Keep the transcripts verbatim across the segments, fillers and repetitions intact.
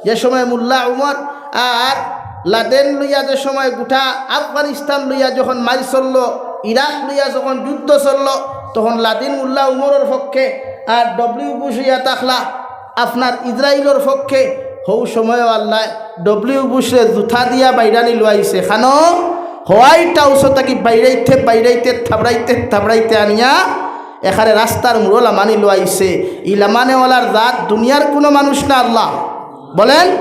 যে সময় মোল্লা উমর আর লাদেন লইয়া যে সময় গোটা আফগানিস্তান লইয়া যখন মাইর চলল, ইরাক লইয়া যখন যুদ্ধ চলল, তখন লাদেন মোল্লা উমরর পক্ষে আর ডব্লিউ বুশ ইয়া থাকলা আপনার ইসরায়েলর পক্ষে। হউ সময়ও আল্লাহ ডব্লিউ বুশরে জুতা দিয়া বাইরানি লওয়াইছে। খানো হোয়াইট হাউস থাকি বাইরাইতে বাইরাইতে থাবড়াইতে থাবড়াইতে আনিয়া এখানে রাস্তার মুড়ো লামানি লওয়াইছে। ই লামানেওয়ালার জাত দুনিয়ার কোনো মানুষ না আল্লাহ। বলেন,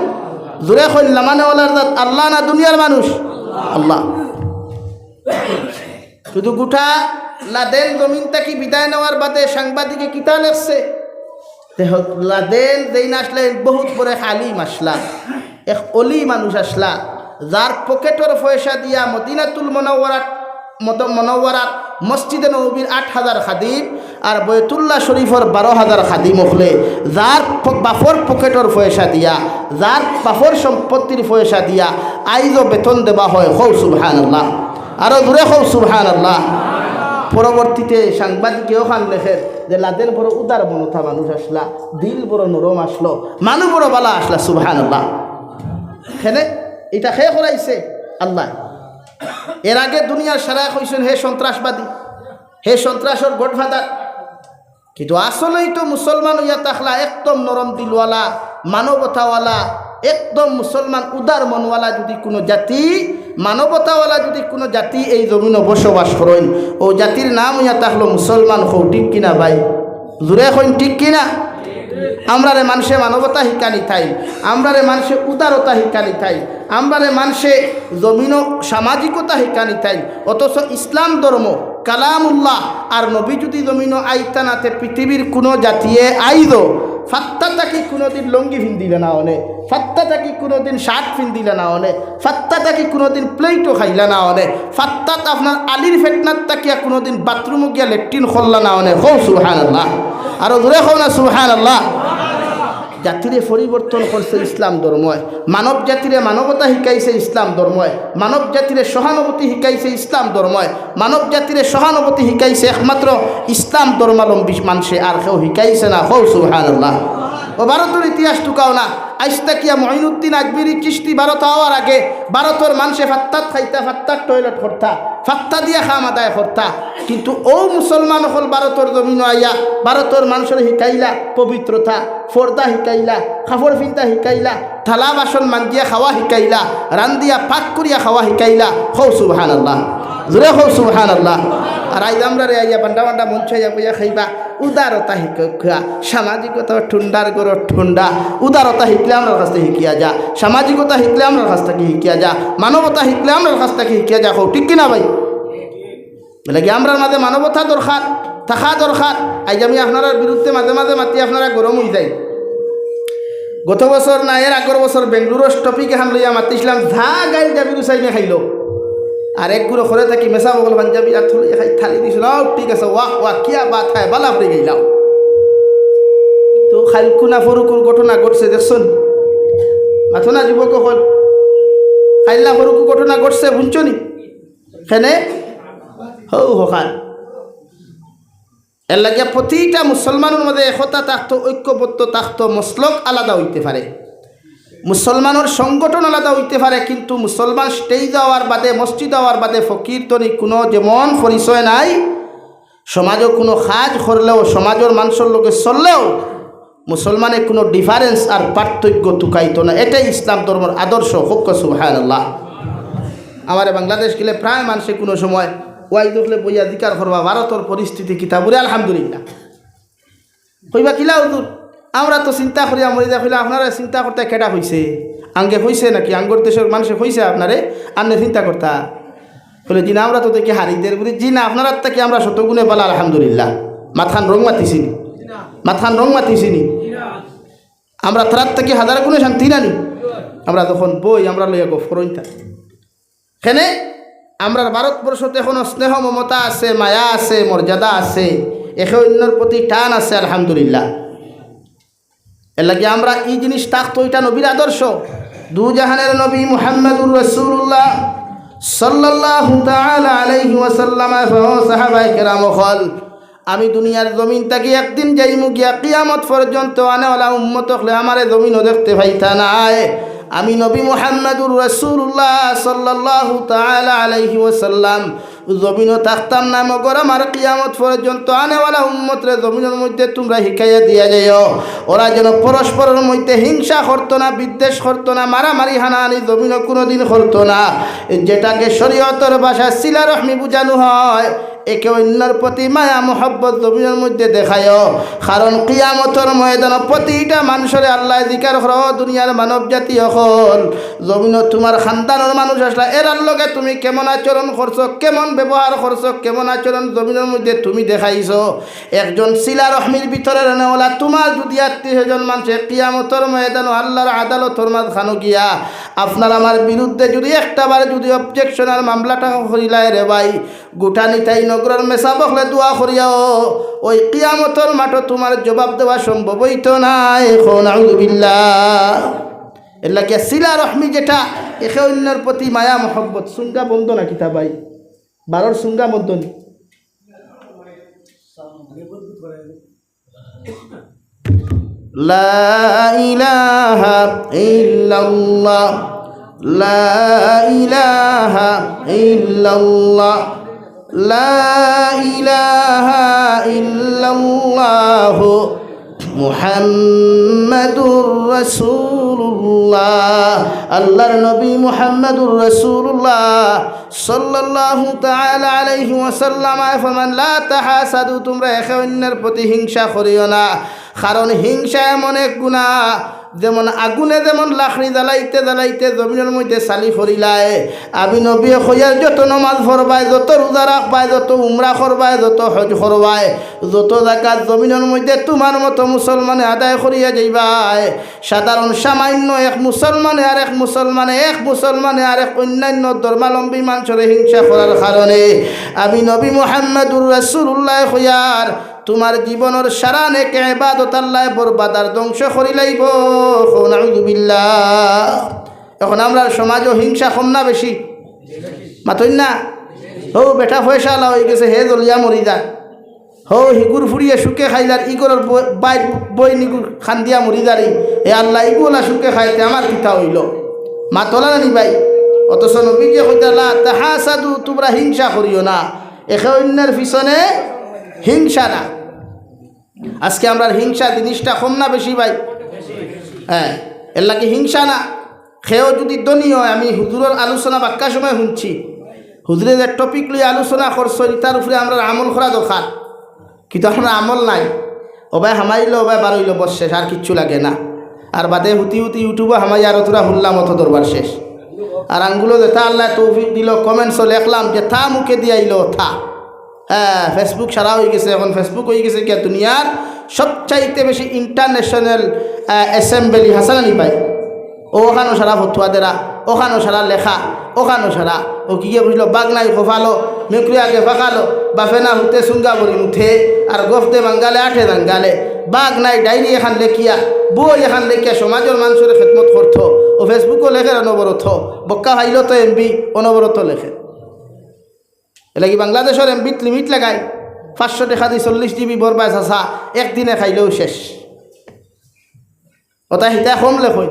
জোরে কইন, লামানেওয়ালার জাত আল্লাহ না দুনিয়ার মানুষ? আল্লাহ। শুধু গোটা লাদেন জমিন থাকি বিদায় নেওয়ার বাদে সাংবাদিকে কিতা লেখছে? তে হ-, লাদেন যেইন আসলা, বহুত বড় এক আলিম আসলা, এক অলি মানুষ আসলা, যার পকেটর পয়সা দিয়া মদিনাতুল মনাওয়ারাত, মদ-, মনাওয়ারাত মসজিদে নববীর আট হাজার খাদিম আর বয়তুল্লাহ শরীফর বারো হাজার খাদিম অকলে, যার প-, বাফর পকেটর পয়সা দিয়া, যার বাফর সম্পত্তির পয়সা দিয়া আইজও বেতন দেওয়া হয়। কও সুবহানাল্লাহ। আরো জোরে কও সুবহানাল্লাহ। পরবর্তীতে সাংবাদিকে অখান লেখের যে লাদেন বড় উদার মনতা মানুষ আসলা, দিল বড় নরম আসলো, মানুষ বড় বালা আসলা। সুবহানাল্লাহ। কেনে ইটা কে করাইছে? আল্লাহ। এর আগে দুনিয়ার সারায় কইছইন, "হে সন্ত্রাসবাদী, হে সন্ত্রাসর গডফাদার।" কিন্তু আসলেই তো মুসলমান অইয়া থাকলা একদম নরম দিলওয়ালা, মানবতাওয়ালা, একদম মুসলমান উদার মনওয়ালা যদি কোনো জাতি, মানবতাওয়ালা যদি কোনো জাতি এই জমিনো বসবাস করইন, অউ জাতির নাম অইয়া থাকলো মুসলমান। কও ঠিক কিনা ভাই? জোরে কইন ঠিক কিনা? আমরারে মানষে মানবতা হিকানি তাইন, আমরারে মানষে উদারতা হিকানি তাইন, আমরারে মানষে জমিনো সামাজিকতা হিকানি তাইন। অথচ ইসলাম ধর্ম, কালামুল্লাহ আর নবী যদি জমিনো আইতা না, তে পৃথিবীর কোনো জাতিয়ে আইজও ফাত্তা থাকি কোনোদিন লুঙ্গি ফিন্দিলা না অনে, ফাত্তা থাকি কোনোদিন শার্ট ফিন্দিলা না অনে, ফাত্তা থাকি কোনোদিন প্লেটও খাইলা না অনে, ফাত্তাত আপনার আলির ফেতনাত থাকিয়া কোনোদিন বাথরুমো গিয়া লেট্রিন করলা না অনে। কও সুবহানাল্লাহ। আরো জোরে কও না সুবহানাল্লাহ। জাতিরে পরিবর্তন করছে ইসলাম ধর্ময়, মানব জাতিরে মানবতা হিকাইছে ইসলাম ধর্ময়, মানব জাতিরে সহানুভূতি হিকাইছে ইসলাম ধর্ময়, মানব জাতিরে সহানুভূতি হিকাইছে একমাত্র ইসলাম ধর্মাবলম্বী মানষে, আর কেউ হিকাইছে না। কও সুবহানাল্লাহ। ও ভারতর ইতিহাস তুকাও না, আইজ থাকিয়া মঈনুদ্দিন আজমিরি চিশতি ভারত আওয়ার আগে ভারতর মানষে ফাত্তাত খাইতা, ফাত্তাত টয়লেট করতা, ফাত্তা দিয়া কাম আদায় করতা। কিন্তু অউ মুসলমান অকল ভারতর জমিনো আইয়া ভারতর মানষরে হিকাইলা পবিত্রতা, পর্দা হিকাইলা, কাপড় ফিন্দা হিকাইলা, থালা বাসন মাঞ্জিয়া খাওয়া হিকাইলা, রান্দিয়া পাক করিয়া খাওয়া হিকাইলা। কও সুবহানাল্লাহ। জোরে কও সুবহানাল্লাহ। আর আইজ আমরারে আইয়া বান্ডা বান্ডা মঞ্চো আইয়া বইয়া খাইবা, উদারতা হিকা, সামাজিকতা ঠুন্ডার গরো ঠুন্ডা। উদারতা হিকলে আমরার কাছ থাকি হিকিয়া যা, সামাজিকতা হিকলে আমরার কাছ থাকি হিকিয়া যা, মানবতা হিকলে আমরার কাছ থাকি হিকিয়া যা। কও ঠিক কিনা ভাই? এরলাগি আমরার মাঝে মানবতা দরকার, থাকা দরকার। আইজ আমি আপনারার বিরুদ্ধে মাঝে মাঝে মাতি, আপনারা গরম অইযাইন। গত বছর না এর আগর বছর বেঙ্গালুরর টপিক এখান লইয়া মাতিছিলাম, যা গাইল জাবির হুসাইনে খাইলো। আর এক গুরু করে থাকি মেসা বগল পাঞ্জাবি আর থলে খাই থালি দিছিল, "আও, ঠিক আছে, ওয়াহ, ওয়াহ, কিয়া বাত হায়, বালা করে গেলাম।" তো খাইলকু না ফরুকুর ঘটনা ঘটছে, দেখছনি? মাথো না যুবক অকল। খাইল না ফরুকুর ঘটনা ঘটছে, হুনছনি? কেনে? হউ হখান। এরলাগিয়া প্রতিটা মুসলমানর মাঝে একতা থাকতো, ঐক্যবদ্ধ থাকতো, মসলক আলাদা অইতে পারে, মুসলমানর সংগঠন আলাদা অইতে পারে, কিন্তু মুসলমান স্টেজ আওয়ার বাদে, মসজিদ আওয়ার বাদে ফকির ধনী কোনো যেমন পরিচয় নাই। সমাজো কোনো কাজ করলেও, সমাজর মানষর লগে চললেও মুসলমানে কোনো difference আর পার্থক্য তুকাইতো না। এটাই ইসলাম ধর্মর আদর্শ। কও সুবহানাল্লাহ। আমারে বাংলাদেশ গেলে প্রায় মানষে কোনো সময় ওয়াইজ অকলে বইয়া জিকার করবা, "ভারতর পরিস্থিতি কিতা?" বুলে, "আলহামদুলিল্লাহ।" কইবা, "কিলা হুজুর, আমরা তো চিন্তা করিয়া মরি যাই।" কইলে, "আপনারা চিন্তা করতে কেডা কইছে? আঙ্গে কইছে নাকি? আঙ্গর দেশর মানষে কইছে আপনারে, আপনে চিন্তা করতা?" কইলে, "জি না, আমরা তো দেখি হারি দের।" বুলে, "জি না, আপনারার থাকি আমরা শতগুণে বালা, আলহামদুলিল্লাহ।" মাতখান রং মাতিছিনি? মাতখান রং মাতিছিনি? আমরা তারার থাকি হাজার গুণে শান্তি নানি? আমরা যখন বই, আমরা লইয়া গফ করইন তা। কেনে? আমরার ভারতবর্ষত এখনো স্নেহ মমতা আছে, মায়া আছে, মর্যাদা আছে, একে অন্যর প্রতি টান আছে, আলহামদুলিল্লাহ। এরলাগি আমরা ই জিনিস থাকতো, ইটা নবীর আদর্শ। দুজাহানের নবী মুহাম্মাদুর রাসূলুল্লাহ সাল্লাল্লাহু তাআলা আলাইহি ওয়াসাল্লাম, সাহাবায়ে কেরাম অকল, আমি দুনিয়ার জমিন থাকি একদিন যাইমু গিয়া, কিয়ামত পর্যন্ত আনেওয়ালা উম্মত অকলে আমারে জমিনো দেখতে পাইতা নায়। আমি নবী মুহাম্মাদুর রাসূলুল্লাহ সাল্লাল্লাহু তাআলা আলাইহি ওয়াসাল্লাম জমিনো থাকতাম না, মগর আমার কিয়ামত পর্যন্ত আনেওয়ালা উম্মতরে জমিনর মধ্যে তুমরা হিকাইয়া দিয়া যাইও, ওরা যেন পরস্পরর মধ্যে হিংসা করতো না, বিদ্বেষ করতো না, মারামারি হানাহানি জমিনো কুনুদিন করতো না। যেটাকে শরীয়তর ভাষায় সিলা রহমি বুঝানো হয়, একে অইন্যর প্রতি মায়া মহব্বত জমিনর মধ্যে দেখাইও। কারণ কিয়ামতর ময়দানো প্রতিটা মানষরে আল্লায় জিকার করবা, "ও দুনিয়ার মানব জাতি অকল, জমিনো তুমার খানদানর মানুষ আছলা, এরার লগে তুমি কেমন আচরণ করছো, কেমন ব্যবহার করছো, কেমন আচরণ জমিনর মধ্যে তুমি দেখাইছো?" একজন সিলা রহমির ভিতরে রনেওয়ালা তুমার যুদি আত্মীয় স্বজন মানষে কিয়ামতর ময়দানো আল্লার আদালতর মাঝখানো গিয়া আপনার আমার বিরুদ্ধে যুদি একটা বার যুদি objection আর মামলাটা করিলায় রে ভাই, গুটানি তাই নগরর মেসাব অকলে দোয়া করিয়াও, ওই কিয়ামতর মাঠো তুমার জবাব দেওয়া সম্ভব অইতো নায়। কও নাউজুবিল্লাহ। এর লাগিয়া সিলা রহমি যেটা, একে অইন্যর প্রতি মায়া মহব্বত, সুঙ্গা বন্ধ না কিতা ভাই? বারোর সুঙ্গা বন্ধ নি? لا إله إلا الله، لا إله إلا الله، لا إله إلا الله، মুহাম্মাদুর রাসূলুল্লাহ। আল্লার নবী মুহাম্মাদুর রাসূলুল্লাহ সাল্লাল্লাহু তাআলা আলাইহি ওয়াসাল্লাম ফরমান, "লা তাহাসাদু, তুমরা একে অইন্যর প্রতি হিংসা করিও না।" কারণ হিংসা এমন এক গুনাহ, যেমন আগুনে যেমন লাকড়ি জ্বালাইতে জ্বালাইতে জমিনর মধ্যে ছালি করিলায়, আমি নবীয়ে কইয়ার যত নমাজ পড়বায়, যত রোজা রাখবায়, যত উমরা করবায়, যত হজ করবায়, যত যাকাত জমিনর মধ্যে তুমার মতো মুসলমানে আদায় করিয়া যাইবায়, সাধারণ সামান্য এক মুসলমানে আর এক মুসলমানে, এক মুসলমানে আর এক অইন্যান্য ধর্মাবলম্বী মানষরে হিংসা করার কারণে আমি নবী মুহাম্মাদুর রাসূলুল্লাহ কইয়ার তুমার জীবনর সারা নেক ইবাদত আল্লায় বরবাদ আর ধ্বংস করিলাইবো। কও নাউজুবিল্লাহ। এখন আমরার সমাজো হিংসা কম না বেশি? মাতইন না? হউ বেটা পয়সাআলা অইগেছে, হে জ্বলিয়া মরি যায়। হউ হিগুর ফুড়িয়ে সুখে খাইলার, ইগুর বই-, বাইর বইন ইগু কান্দিয়া মরি যারি। এ আল্লাহ, ইগুলা সুখে খাইতে আমার কিতা অইলো? মাতলা না নি ভাই? অথচ নবীজিয়ে কইতা, "লা তাহাসাদু, তুমরা হিংসা করিও না।" একে অইন্যর পিছনে হিংসা না। আজকে আমরার হিংসা জিনিসটা কম না বেশি ভাই? হ্যাঁ, এর লাগি হিংসা না। কেউ যুদি ধনী অয়, আমি হুজুরর আলোচনা বাক্কা সময় হুনছি, হুজুরে যে topic লইয়া আলোচনা করছইন, ইতার উপরে আমরার আমল করা দরকার। কিন্তু আমরার আমল নাই। অবায় হামাইলো, অবায় বারইলো, বস শেষ, আর কিচ্ছু লাগে না। আর বাদে হুতি হুতি YouTube-ও হামাই আর অতরা হুনলাম অত দরবার শেষ। আর আঙ্গুলো যেতা আল্লায় তৌফিক দিলো, comments-ও লেখলাম, যেতা মুখেদি আইলো অতা। হ্যাঁ, Facebook সারা অইগেছে, এখন Facebook অইগেছে গিয়া দুনিয়ার সবচাইতে বেশি international, আহ, assembly, হাছা না নি ভাই? অউ অখানো সারা ফতুয়া দেরা, অখানো সারা লেখা, অখানো সারা। অউ কিগিয়ে কইলো, "বাঘ নাই কপালো, মেকুরি আগে ফাকালো, বাফে না হুতে সুঙ্গা বড়ি মুথে, আর গফ দে বাঙ্গালে আঠে দাঙ্গালে।" বাঘ নাই ডায়েরি এখান লেখিয়া, বই এখান লেখিয়া সমাজর মানষরে খেদমত করতো। অউ Facebook-ও লেখের অনবরত, বক্কা পাইলো তো MB, অনবরত লেখের। এরলাগি বাংলাদেশর MB-ত limit লাগাই, পাঁচশো টেকা দি চল্লিশ GB বরবায় চাচা, একদিনে খাইলেও শেষ। অতায় হিতা কম লেখইন।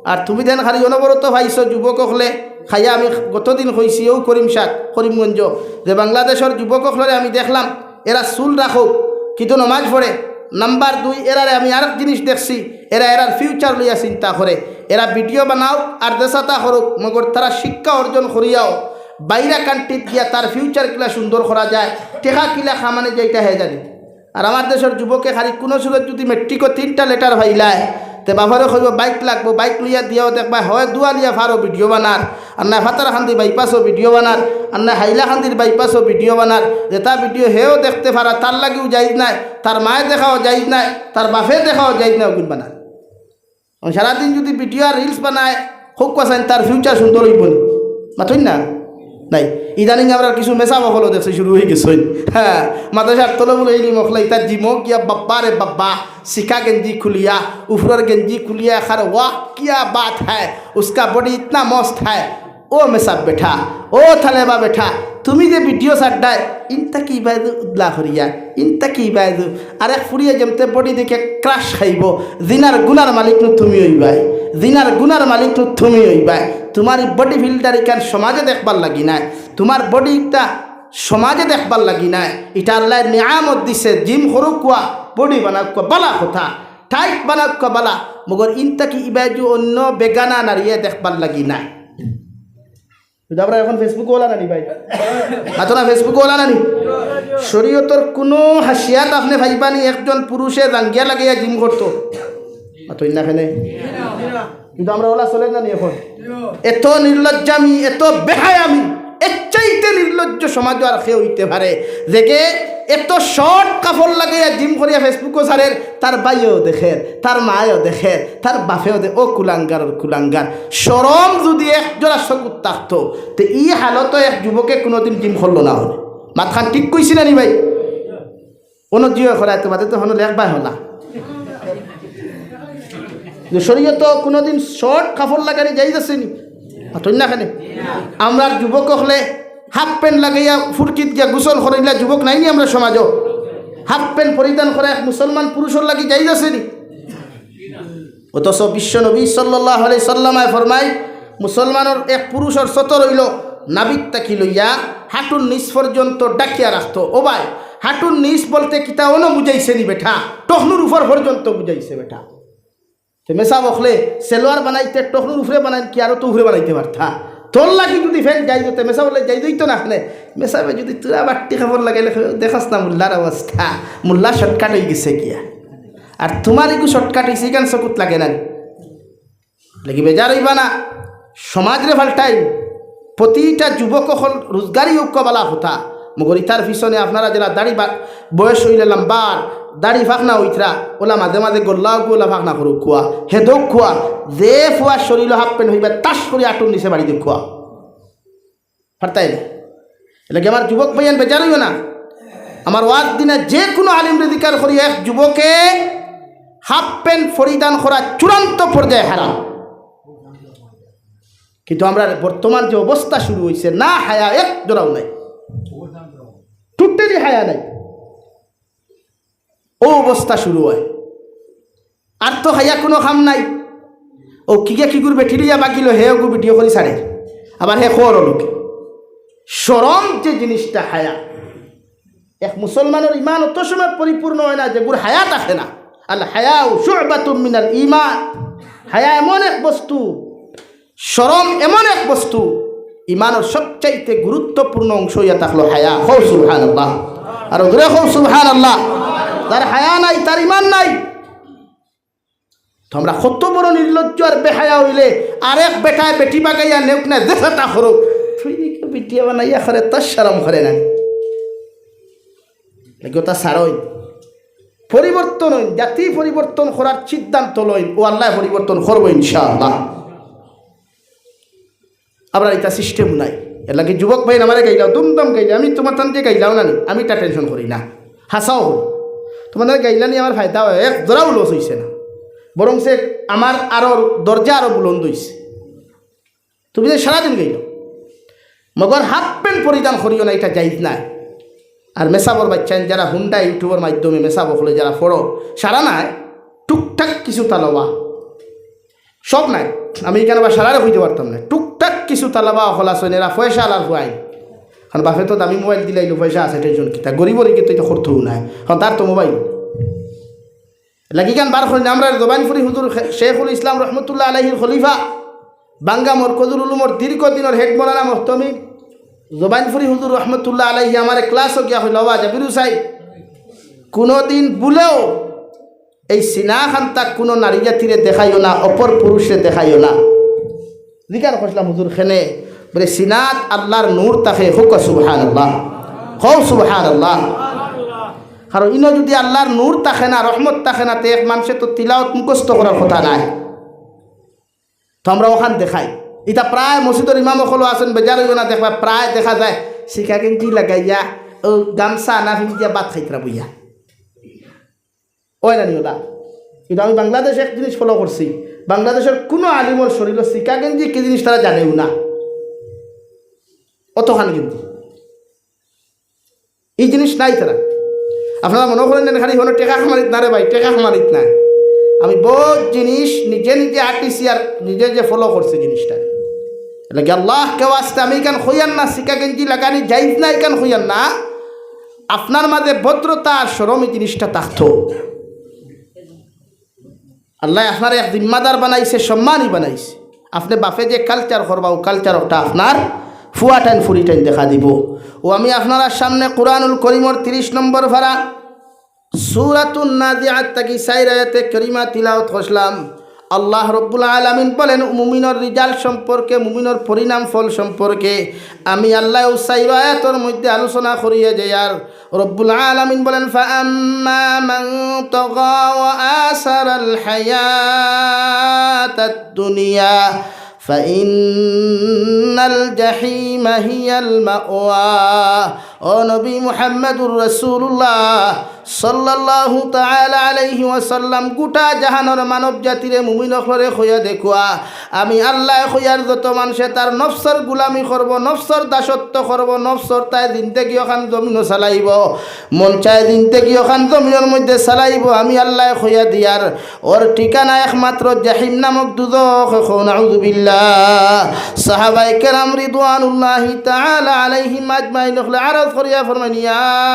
আর তুমি দেন খালি অনবরত পাইছো যুবক অকলে খাইয়া, আমি গতদিন কইছি, অউ করিমশাত, করিমগঞ্জ, যে বাংলাদেশর যুবক অকলরে আমি দেখলাম, এরা চুল রাখউক, কিন্তু নমাজ পড়ে। নাম্বার দুই, এরারে আমি আরেক জিনিস দেখছি, এরা এরার future লইয়া চিন্তা করে। এরা video বানাউক আর যেছাতা করউক, মগর তারা শিক্ষা অর্জন করিয়াও বাইরা country-ত গিয়া তার future কিলা সুন্দর করা যায়, টেকা কিলা কামানি যায়, ইটা হে জানে। আর আমার দেশর যুবকে খালি কুনু সুরত যুদি matric-ও তিনটা letter পাইলায়, তে বাফরে কইবো, "বাইক লাগবো", বাইক লইয়া দিয়াও দেখবায়, হয় দুয়ালিয়া ফারো video বানার, আর নায় পাথারকান্দি বাইপাসো video বানার, আর নায় হাইলাকান্দির বাইপাসো video বানার। যেতা video হেও দেখতে পারা, তার লাগিও জায়েজ নায়, তার মায়ে দেখাও জায়েজ নায়, তার বাফে দেখাও জায়েজ নায়, অগুন বানার। অখন সারাদিন যুদি video আর reels বানায়, হউক কছাইন, তার future সুন্দর অইবো নি? মাতইন না? নাই। ইদানিং আমরার কিছু মেসাব অকলও দেখছি শুরু অইগেছে। হ্যাঁ, মাদ্রাসার তলবুল ইলিম অকলে ইতা জিমো গিয়া বাব্বা রে বাব্বা, সিকা গেঞ্জি খুলিয়া, উফরর গেঞ্জি খুলিয়া, খার, "ওয়াহ, কিয়া বাত হ্যায়, উসকা body ইতনা মস্ত হ্যায়।" ও মেসাব বেটা, ও তালেবা বেটা, তুমি যে ভিডিও ছাড়রায়, ইনতা কিবায়দু উদলা করিয়া, ইনতা কিবায়দু। আর এক ফুড়িয়ে যেমতে বডি দেখে ক্রাশ খাইবো, জিনার গুনার মালিক নু তুমি অইবায়, জিনার গুনার মালিক নু তুমি অইবায়। তুমার ই বডি বিল্ডার ইখান সমাজে দেখবার লাগি নায়, তুমার বডি ইটা সমাজে দেখবার লাগি নায়। ইটা আল্লায় নিয়ামত দিছে, জিম করউক্কা, বডি বানাউক্কা, বালা কথা, টাইট বানাউক্কা বালা, মগর ইন থাকি ইবায়দু অন্য বেগানা নারীয়ে দেখবার লাগি নায়। কিন্তু আমরা এখন Facebook ওয়ালা নানি ভাই? মাতো না, Facebook ওয়ালা নানি? শরীয়তর কুনু হাশিয়াত আপনে পাইবা নি একজন পুরুষে জাঙ্গিয়া লাগাইয়া জিম করতো? মাতো না কেনে? কিন্তু আমরা ওলা চলের নানি এখন? এত নির্লজ্জ আমি, এত বেহায়া আমি, এর চাইতে নির্লজ্জ সমাজো আর কে অইতে পারে? যেগে এত শর্ট কাপড় লাগাইয়া জিম করিয়া Facebook-ও ছাড়ের, তার ভাইয়েও দেখের, তার মায়েও দেখের, তার বাপেও দে-, ও কুলাঙ্গারর কুলাঙ্গার। শরম যুদি এক জোড়া চকুত থাকতো, তে ই হালতো এক যুবকে কুনুদিন জিম করলো না অনে। মাতখান ঠিক কইছি না নি ভাই? অনো জিও করাইতে বাদে তো হনো লেখ ভাই হলা। যে শরীয়তো কুনুদিন শর্ট কাপড় লাগানি জায়েজ আছে নি? মাতইন না কেনে? আমরার যুবক অকলে হাফ প্যান্ট লাগাইয়া ফুরকিত গিয়া গোসল করইলা যুবক নাই নি আমরার সমাজো? হাফ প্যান্ট পরিধান করা এক মুসলমান পুরুষর লাগি জায়েজ আছে নি? অথচ বিশ্ব নবী সাল্লাল্লাহু আলাইহি সাল্লামে ফরমায়, মুসলমানর এক পুরুষর সতর অইলো নাভিত থাকি লইয়া হাঁটুর নিচ পর্যন্ত ঢাকিয়া রাখতো। ও ভাই, হাঁটুর নিচ বলতে কিতা অনো বুঝাইছে নি বেটা? টখনুর উপর পর্যন্ত বুঝাইছে বেটা। তে মেসাব অকলে সেলোয়ার বানাইতে টখনুর উপরে বানাইন কি আরো তো উপরে বানাইতে পারতা? তোর লাগি যুদি ফেন জায়েজ অইতো, মেসাব অকলে জায়েজ অইতো না কেনে? মেসাবে যুদি তুরা বাট্টি কাপড় লাগাইলে কেউ দেখাস না মুল্লার অবস্থা, মুল্লা শর্টকাট অইগেছে গিয়া। আর তুমার ইগু শর্টকাট অইছে, ইখান চকুত লাগে না নি? লাগি বেজার অইবা না, সমাজরে পাল্টাইন। প্রতিটা যুবক অকল রোজগারি অউক্কা বালা কথা, মগর ইতার পিছনে আপনারা যেলা দাড়ি বা-, বয়স অইলে লাম্বার, দাড়ি ফাকনা অইতরা, ওলা মাঝে মাঝে গল্লা অগু ওলা ফাকনা করউক্কা, হেদউক্কা, যে ফুয়া শরীলো হাফ প্যান্ট অইবা তাস করি আটুর নিচে বাড়ি দেউক্কা। পারতায় না। এরলাগি আমার যুবক ভাইয়াইন বেজার অইও না। আমার ওয়াজ দিনা যে কুনু আলিমরে জিকার করি, এক যুবকে হাফ প্যান্ট পরিধান করা চূড়ান্ত পর্যায়ে হারাম। কিন্তু আমরার বর্তমান যে অবস্থা শুরু অইছে, না হায়া এক জোড়াও নাই, টোটালি হায়া নাই। ও অবস্থা শুরু অয়। আর তো হায়া কুনু কাম নাই। ও কিগে কিগুর বেটি লইয়া বাগিলো, হে ওগু ভিডিও করি ছাড়ে, আবার হে খোর লোকে। শরম যে জিনিসটা হায়া, এক মুসলমানর ইমান অত সময় পরিপূর্ণ অয় না যেগুর হায়া থাকে না। আল হায়াউ শুবাতুম মিনাল ইমান। হায়া এমন এক বস্তু, শরম এমন এক বস্তু, ইমানর সবচাইতে গুরুত্বপূর্ণ অংশ অইয়া থাকলো হায়া। কও সুবহানাল্লাহ। আর জোরে কও সুবহানাল্লাহ। যার হায়া নাই, তার ইমান নাই। তো আমরা কত বড় নির্লজ্জ আর বেহায়া অইলে, আরেক বেটায় বেটি বাগাইয়া নেউক না, যেতা করউক, তুই দেখি ভিডিও বানাইয়া করে, তার শরম করে না? এগুতা ছাড়ইন, পরিবর্তন অইন, জাতি পরিবর্তন করার সিদ্ধান্ত লইন, ও আল্লায় পরিবর্তন করবো ইনশাআল্লাহ। আমরার ইতা সিস্টেম নাই। এরলাগি যুবক ভাইয়াইন আমারে গাইলাও, দুমদাম গাইলাও, আমি তুমার তান যে গাইলাও না নি, আমি ইতা টেনশন করি না, হাছাও করি। তুমার গাইলানি আমার ফায়দা অয়, এক জোড়াও লস অইছে না, বরং সে আমার আরো দরজা আরো বুলন্দ অইছে। তুমি যে সারাদিন গাইলাও, মগর হাফ প্যান্ট পরিধান করিও না, ইটা জায়েজ নাই। আর মেসাবর বাইচ্চাইন যারা হুন্ডা YouTube-র মাধ্যমে মেসাব অকলে যারা পড়ো, সারা নায়, টুকটাক কিছু তালবা, সব নায়, আমি ইখান আবার সারারে কইতে পারতাম না। টুকটাক কিছু তালবা অকল আছইন, এরা পয়সা আলার ফুয়াইন। কারণ বাপে তো দামি মোবাইল দিলাইলো, পয়সা আছে, টেনশন কিতা? গরিবর ইগে তো ইটা করতেও নায়, কারণ তার তো মোবাইল। লাগিখান বার করি না, আমরার জবাইনপুরি হুজুর খে-, শেখুল ইসলাম রহমতুল্লাহ আলাইহির খলিফা, বাঙ্গা মরকজুল উলুমর দীর্ঘদিনর হেড মৌলানা মুহতমিম জবাইনপুরি হুজুর রহমতুল্লাহ আলাইহি আমারে ক্লাসো গিয়া কইলা, "ওবা জাবির হুসাইন, কুনুদিন ভুলেও এই সিনা খান্তা কুনু নারী জাতিরে দেখাইও না, অপর পুরুষরে দেখাইও না।" জিকার করছিলাম, "হুজুর, কেনে?" বলে, "সিনাত আল্লাহর নূর থাকে।" কও সুবহানাল্লাহ, কও সুবহানাল্লাহ। কারণ ইনো যুদি আল্লাহর নূর থাকে না, রহমত থাকে না, তে এক মানষে তো তিলাওত মুখস্থ করার কথা নায়। তো আমরা অখান দেখাই, ইটা প্রায় মসজিদর ইমাম অকলও আছইন, বেজার অইও না, দেখবা প্রায় দেখা যায় সিকা গেঞ্জি লাগাইয়া, ও গামছা না ফিন্দিয়া ভাত খাইতরা বইয়া। অয় না নি ওলা? কিন্তু আমি বাংলাদেশ এক জিনিস ফলো করছি, বাংলাদেশর কুনু আলিমর শরীলো সিকা গেঞ্জি কি জিনিস তারা জানেও না। অতখান গেঞ্জি। ই জিনিস নাই তারা। আপনারা মনো করইন যেন খালি হনো টেকা কামানিত না রে ভাই, টেকা কামানিত না। আমি বউত জিনিস নিজে নিজে আটিছি আর নিজে নিজে follow করছি জিনিসটা। এরলাগি আল্লাহকে ওয়াস্তে আমি ইখান কইয়ার না, সিকা গেঞ্জি লাগানি জায়েজ না, ইখান কইয়ার না। আপনার মাঝে ভদ্রতা আর শরম ই জিনিসটা থাকতো। আল্লায় আপনারে এক জিম্মাদার বানাইছে, সম্মানী বানাইছে। আপনে বাপে যে culture করবা, অউ culture অকটা আপনার ফুয়াটাইন ফুড়িটাইন দেখা দিবো। অউ আমি আপনারার সামনে কুরআনুল করিমর তিরিশ নম্বর পারা, সূরাতুন নাজিআত থাকি চাইর আয়াতে কারিমা তিলাওয়াত করছিলাম। আল্লাহ রব্বুল আলামিন বলেন, মুমিনর result সম্পর্কে, মুমিনর পরিণাম ফল সম্পর্কে আমি আল্লায় অউ চাইর আয়াতর মধ্যে আলোচনা করিয়া যাইয়ার। রব্বুল আলামিন বলেন, فأما من طغى وآثر الحياة الدنيا فإن الجحيم هي المأوى। ও নবী মুহাম্মাদুর রাসূলুল্লাহ সাল্লাল্লাহু তাআলা আলাইহি ওয়াসাল্লাম, গুটা জাহানর মানব জাতিরে, মুমিন অকলরে কইয়া দেখুয়া, আমি আল্লায় কইয়ার যত মানষে তার নফসর গুলামি করবো, নফসর দাসত্ব করবো, নফসর তায় জিন্দেগি অখান জমিনো চালাইবো, মন চায় জিন্দেগি অখান জমিনর মধ্যে চালাইবো, আমি আল্লায় কইয়া দিয়ার, ওর ঠিকানা একমাত্র জাহিম নামক দুজখ। কও নাউজুবিল্লাহ। সাহাবায়ে কেরাম রিদওয়ানুল্লাহি তাআলা আলাইহিম আজমাইন অকলে আরজ করিয়া ফরমাইন, ইয়া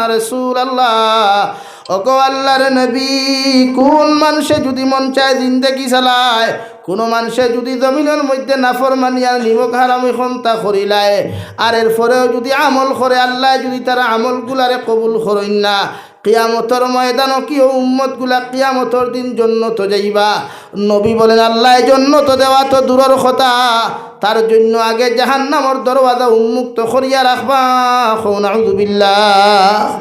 রাসূলুল্লাহ, ওগো আল্লাহর নবী, কুন মানষে যুদি মন চায় জিন্দেগি চালায়, কুনু মানষে যুদি জমিনর মধ্যে নাফরমানি আর নিমক হারামি খন্তা করিলায়, আর এরপরেও যুদি আমল করে, আল্লায় যুদি তার আমলগুলারে কবুল করইন না, কিয়ামতর ময়দানো কি অউ উম্মতগুলা কিয়ামতর দিন জন্নতো যাইবা? নবী বলেন, আল্লায় জন্নতো দেওয়া তো দূরর কথা, তার জন্য আগে জাহান্নামর দরওয়াজা উন্মুক্ত করিয়া রাখবা। কও নাউজুবিল্লাহ।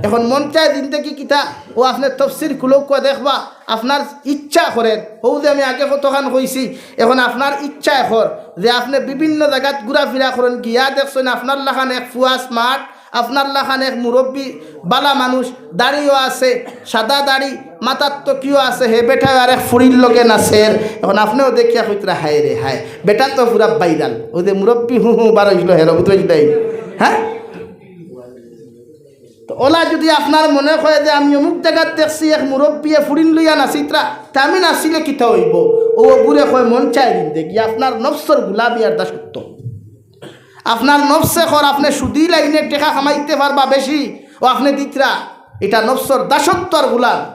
এখন মন চায় জিন্দেগি কিতা, অউ আপনে তফসির খুলউক্কা দেখবা, আপনার ইচ্ছা করের। অউ যে আমি আগে কতখান কইছি, এখন আপনার ইচ্ছা কর যে আপনে বিভিন্ন জাগাত ঘুরাফিরা করইন, গিয়া দেখছইন আপনার লাখান এক ফুয়া smart, আপনার লাখান এক মুরব্বি বালা মানুষ, দাড়িও আছে, সাদা দাড়ি, মাথাত টুপিও আছে, হে বেটায় আরেক ফুড়ির লগে নাচের। এখন আপনেও দেখিয়া কইতরা, হায় রে হায়, বেটা তো পুরা viral। অউ যে মুরব্বি হু হু বার অইছিল, হেরো বুঝতে পারছি তাই, হ্যাঁ? তো অলা যুদি আপনার মনে কয় যে আমি অমুক জাগাত দেখছি এক মুরব্বিয়ে ফুড়িন লইয়া নাচিতরা, তে আমি নাচিলে কিতা অইবো? অউ অগুরে কয় মন চায় জিন্দেগি, আপনার নফসর গুলামি আর দাসত্ব। আপনার নফসে কর, আপনে সুদি লাইনে টেকা কামাইতে পারবা বেশি, অউ আপনে দিতরা, ইটা নফসর দাসত্ব আর গুলাম।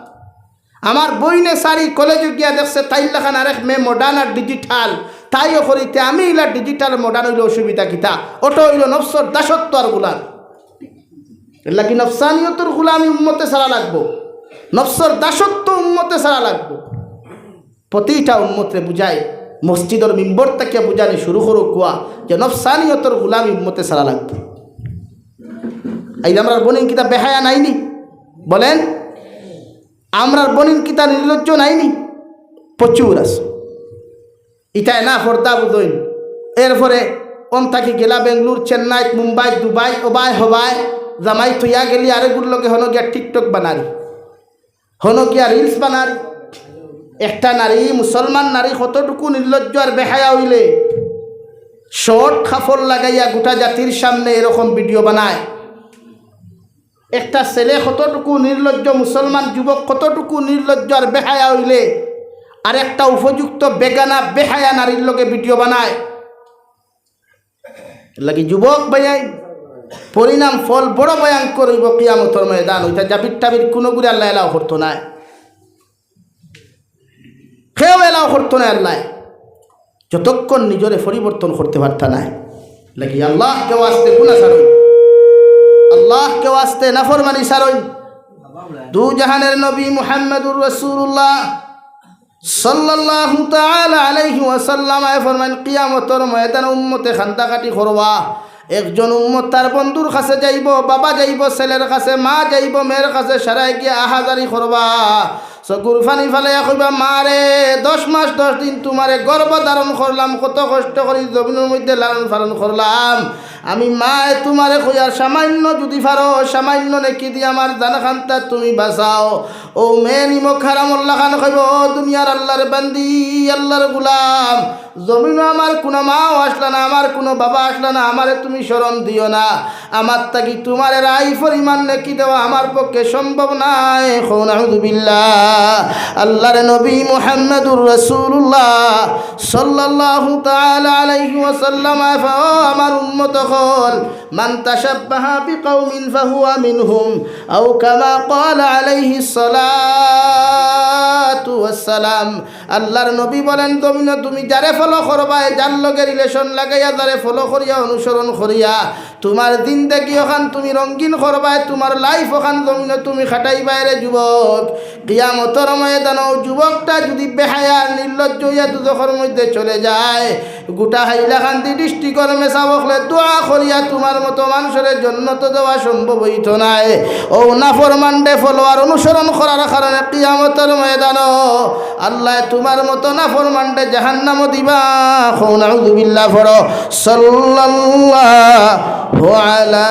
আমার বইনে সারি কলেজো গিয়া দেখছে, তাইর লাখান আরেক মেয়ে modern আর digital, তাইও করিতে আমি ইলা digital modern অইলে অসুবিধা কিতা? অটা অইলো নফসর দাসত্ব আর গুলাম। এরলাগি নফসানিয়তর গুলামি উম্মতে ছাড়া লাগবো, নফসর দাসত্ব উম্মতে ছাড়া লাগবো। প্রতিটা উম্মতরে বুঝাই, মসজিদর মিম্বর থাকিয়া বুঝানি শুরু করউক্কা যে নফসানিয়তর গুলামি উম্মতে ছাড়া লাগবো। এই যে আমরার বইন কিতা বেহায়া নাইনি? বলেন, আমরার বইন কিতা নির্লজ্জ নাইনি? প্রচুর আছে। ইতায় না পর্দা বুঝইন, এরপরে অন থাকি গেলা বেঙ্গলুর, চেন্নাইত, মুম্বাইত, দুবাইত, অবায় হবায়, জামাই থইয়া গেলি আরেকগুর লগে হনো গিয়া TikTok বানারি। হনো গিয়া reels বানার। একটা নারী, মুসলমান নারী কতটুকু নির্লজ্জ আর বেহায়া অইলে, short কাপড় লাগাইয়া গোটা জাতির সামনে এরকম video বানায়। একটা ছেলে কতটুকু নির্লজ্জ, মুসলমান যুবক কতটুকু নির্লজ্জ আর বেহায়া অইলে, আর একটা উপযুক্ত বেগানা বেহায়া নারীর লগে video বানায়। লাগি যুবক ভাইয়াইন, পরিণাম ফল বড় ভয়ঙ্কর অইবো কিয়ামতর ময়দান। অইটা জাবির টাবির কুনুগুরে আল্লায় allow করতো নায়, কেউ allow করতো নায় আল্লায়, যতক্ষণ নিজরে পরিবর্তন করতে পারতা নায়। লাগি আল্লাহকে ওয়াস্তে গুনা ছাড়ইন, আল্লাহকে ওয়াস্তে নাফরমানি ছাড়ইন। দু জাহানের নবী মুহাম্মাদুর রাসূলুল্লাহ সাল্লাল্লাহু তাআলা আলাইহি ওয়াসাল্লাম আয় ফরমাইন, কিয়ামতর ময়দানে উম্মতে কান্দাকাটি করবা। একজন উম্মত তার বন্ধুর কাছে যাইবো, বাবা যাইবো ছেলের কাছে, মা যাইবো মেয়ের কাছে, সারায় গিয়া আহাজারি করবা। চকুর পানি ফালাইয়া কইবা, "মা রে, দশ মাস দশ দিন তুমারে গর্ভ ধারণ করলাম, কত কষ্ট করি জমিনর মধ্যে লালন পালন করলাম, আমি মায় তুমারে কইয়ার সামান্য যুদি পারো, সামান্য নেকি দি আমার জানখানতা তুমি বাচাও। অউ মেয়ে নিমক হারামর লাখান কইবো, "ও দুনিয়ার আল্লার বান্দি, আল্লার গুলাম, জমিনো আমার কুনু মাও আছলা না, আমার কুনু বাবা আছলা না, আমারে তুমি শরম দিও না। আমার থাকি তুমারে রাই পরিমাণ নেকি দেওয়া আমার পক্ষে সম্ভব নায়।" কও নাউযুবিল্লাহ। আল্লার নবী মুহাম্মাদুর রাসূলুল্লাহ সাল্লাল্লাহু তাআলা আলাইহি ওয়াসাল্লাম, ও আমার উম্মত অকল, "মান তাশাব্বাহা বিকাউমিন ফাহুয়া মিনহুম", আও কামা ক্বালা আলাইহিস সালাতু ওয়াস সালাম। আল্লার নবী বলেন, জমিনো তুমি যারে follow করবায়, যার লগে relation লাগাইয়া, যারে follow করিয়া, অনুসরণ করিয়া, তুমার জিন্দেগি অখান তুমি রঙিন করবায়, তুমার life অখান জমিনো তুমি খাটাইবায় রে যুবক। কিয়ামতর ময়দানো যুবকটা যুদি বেহায়া আর নির্লজ্জ অইয়া দুজখর মধ্যে চলে যায়, গুটা হাইলাকান্দি district-অর মেসাব অকলে দোয়া করিয়া তুমার মতো মানষরে জন্নতো দেওয়া সম্ভব অইতো নায়। অউ নাফরমানরে follow আর অনুসরণ করার কারণে কিয়ামতর ময়দানো আল্লায় তুমার মতো নাফরমানরে জাহান্নামো দিবা। কও নাউযুবিল্লাহ পড়ো। সাল্লাল্লাহু আলা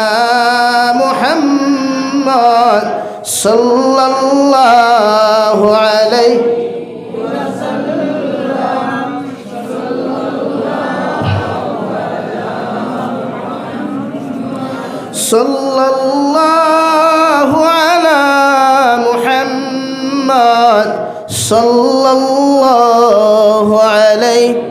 মুহাম্মদ, সাল্লাল্লাহু আলাইহি সাল্লাল্লাহু আলা মুহাম্মদ সাল্লাল্লাহু আলাইহি।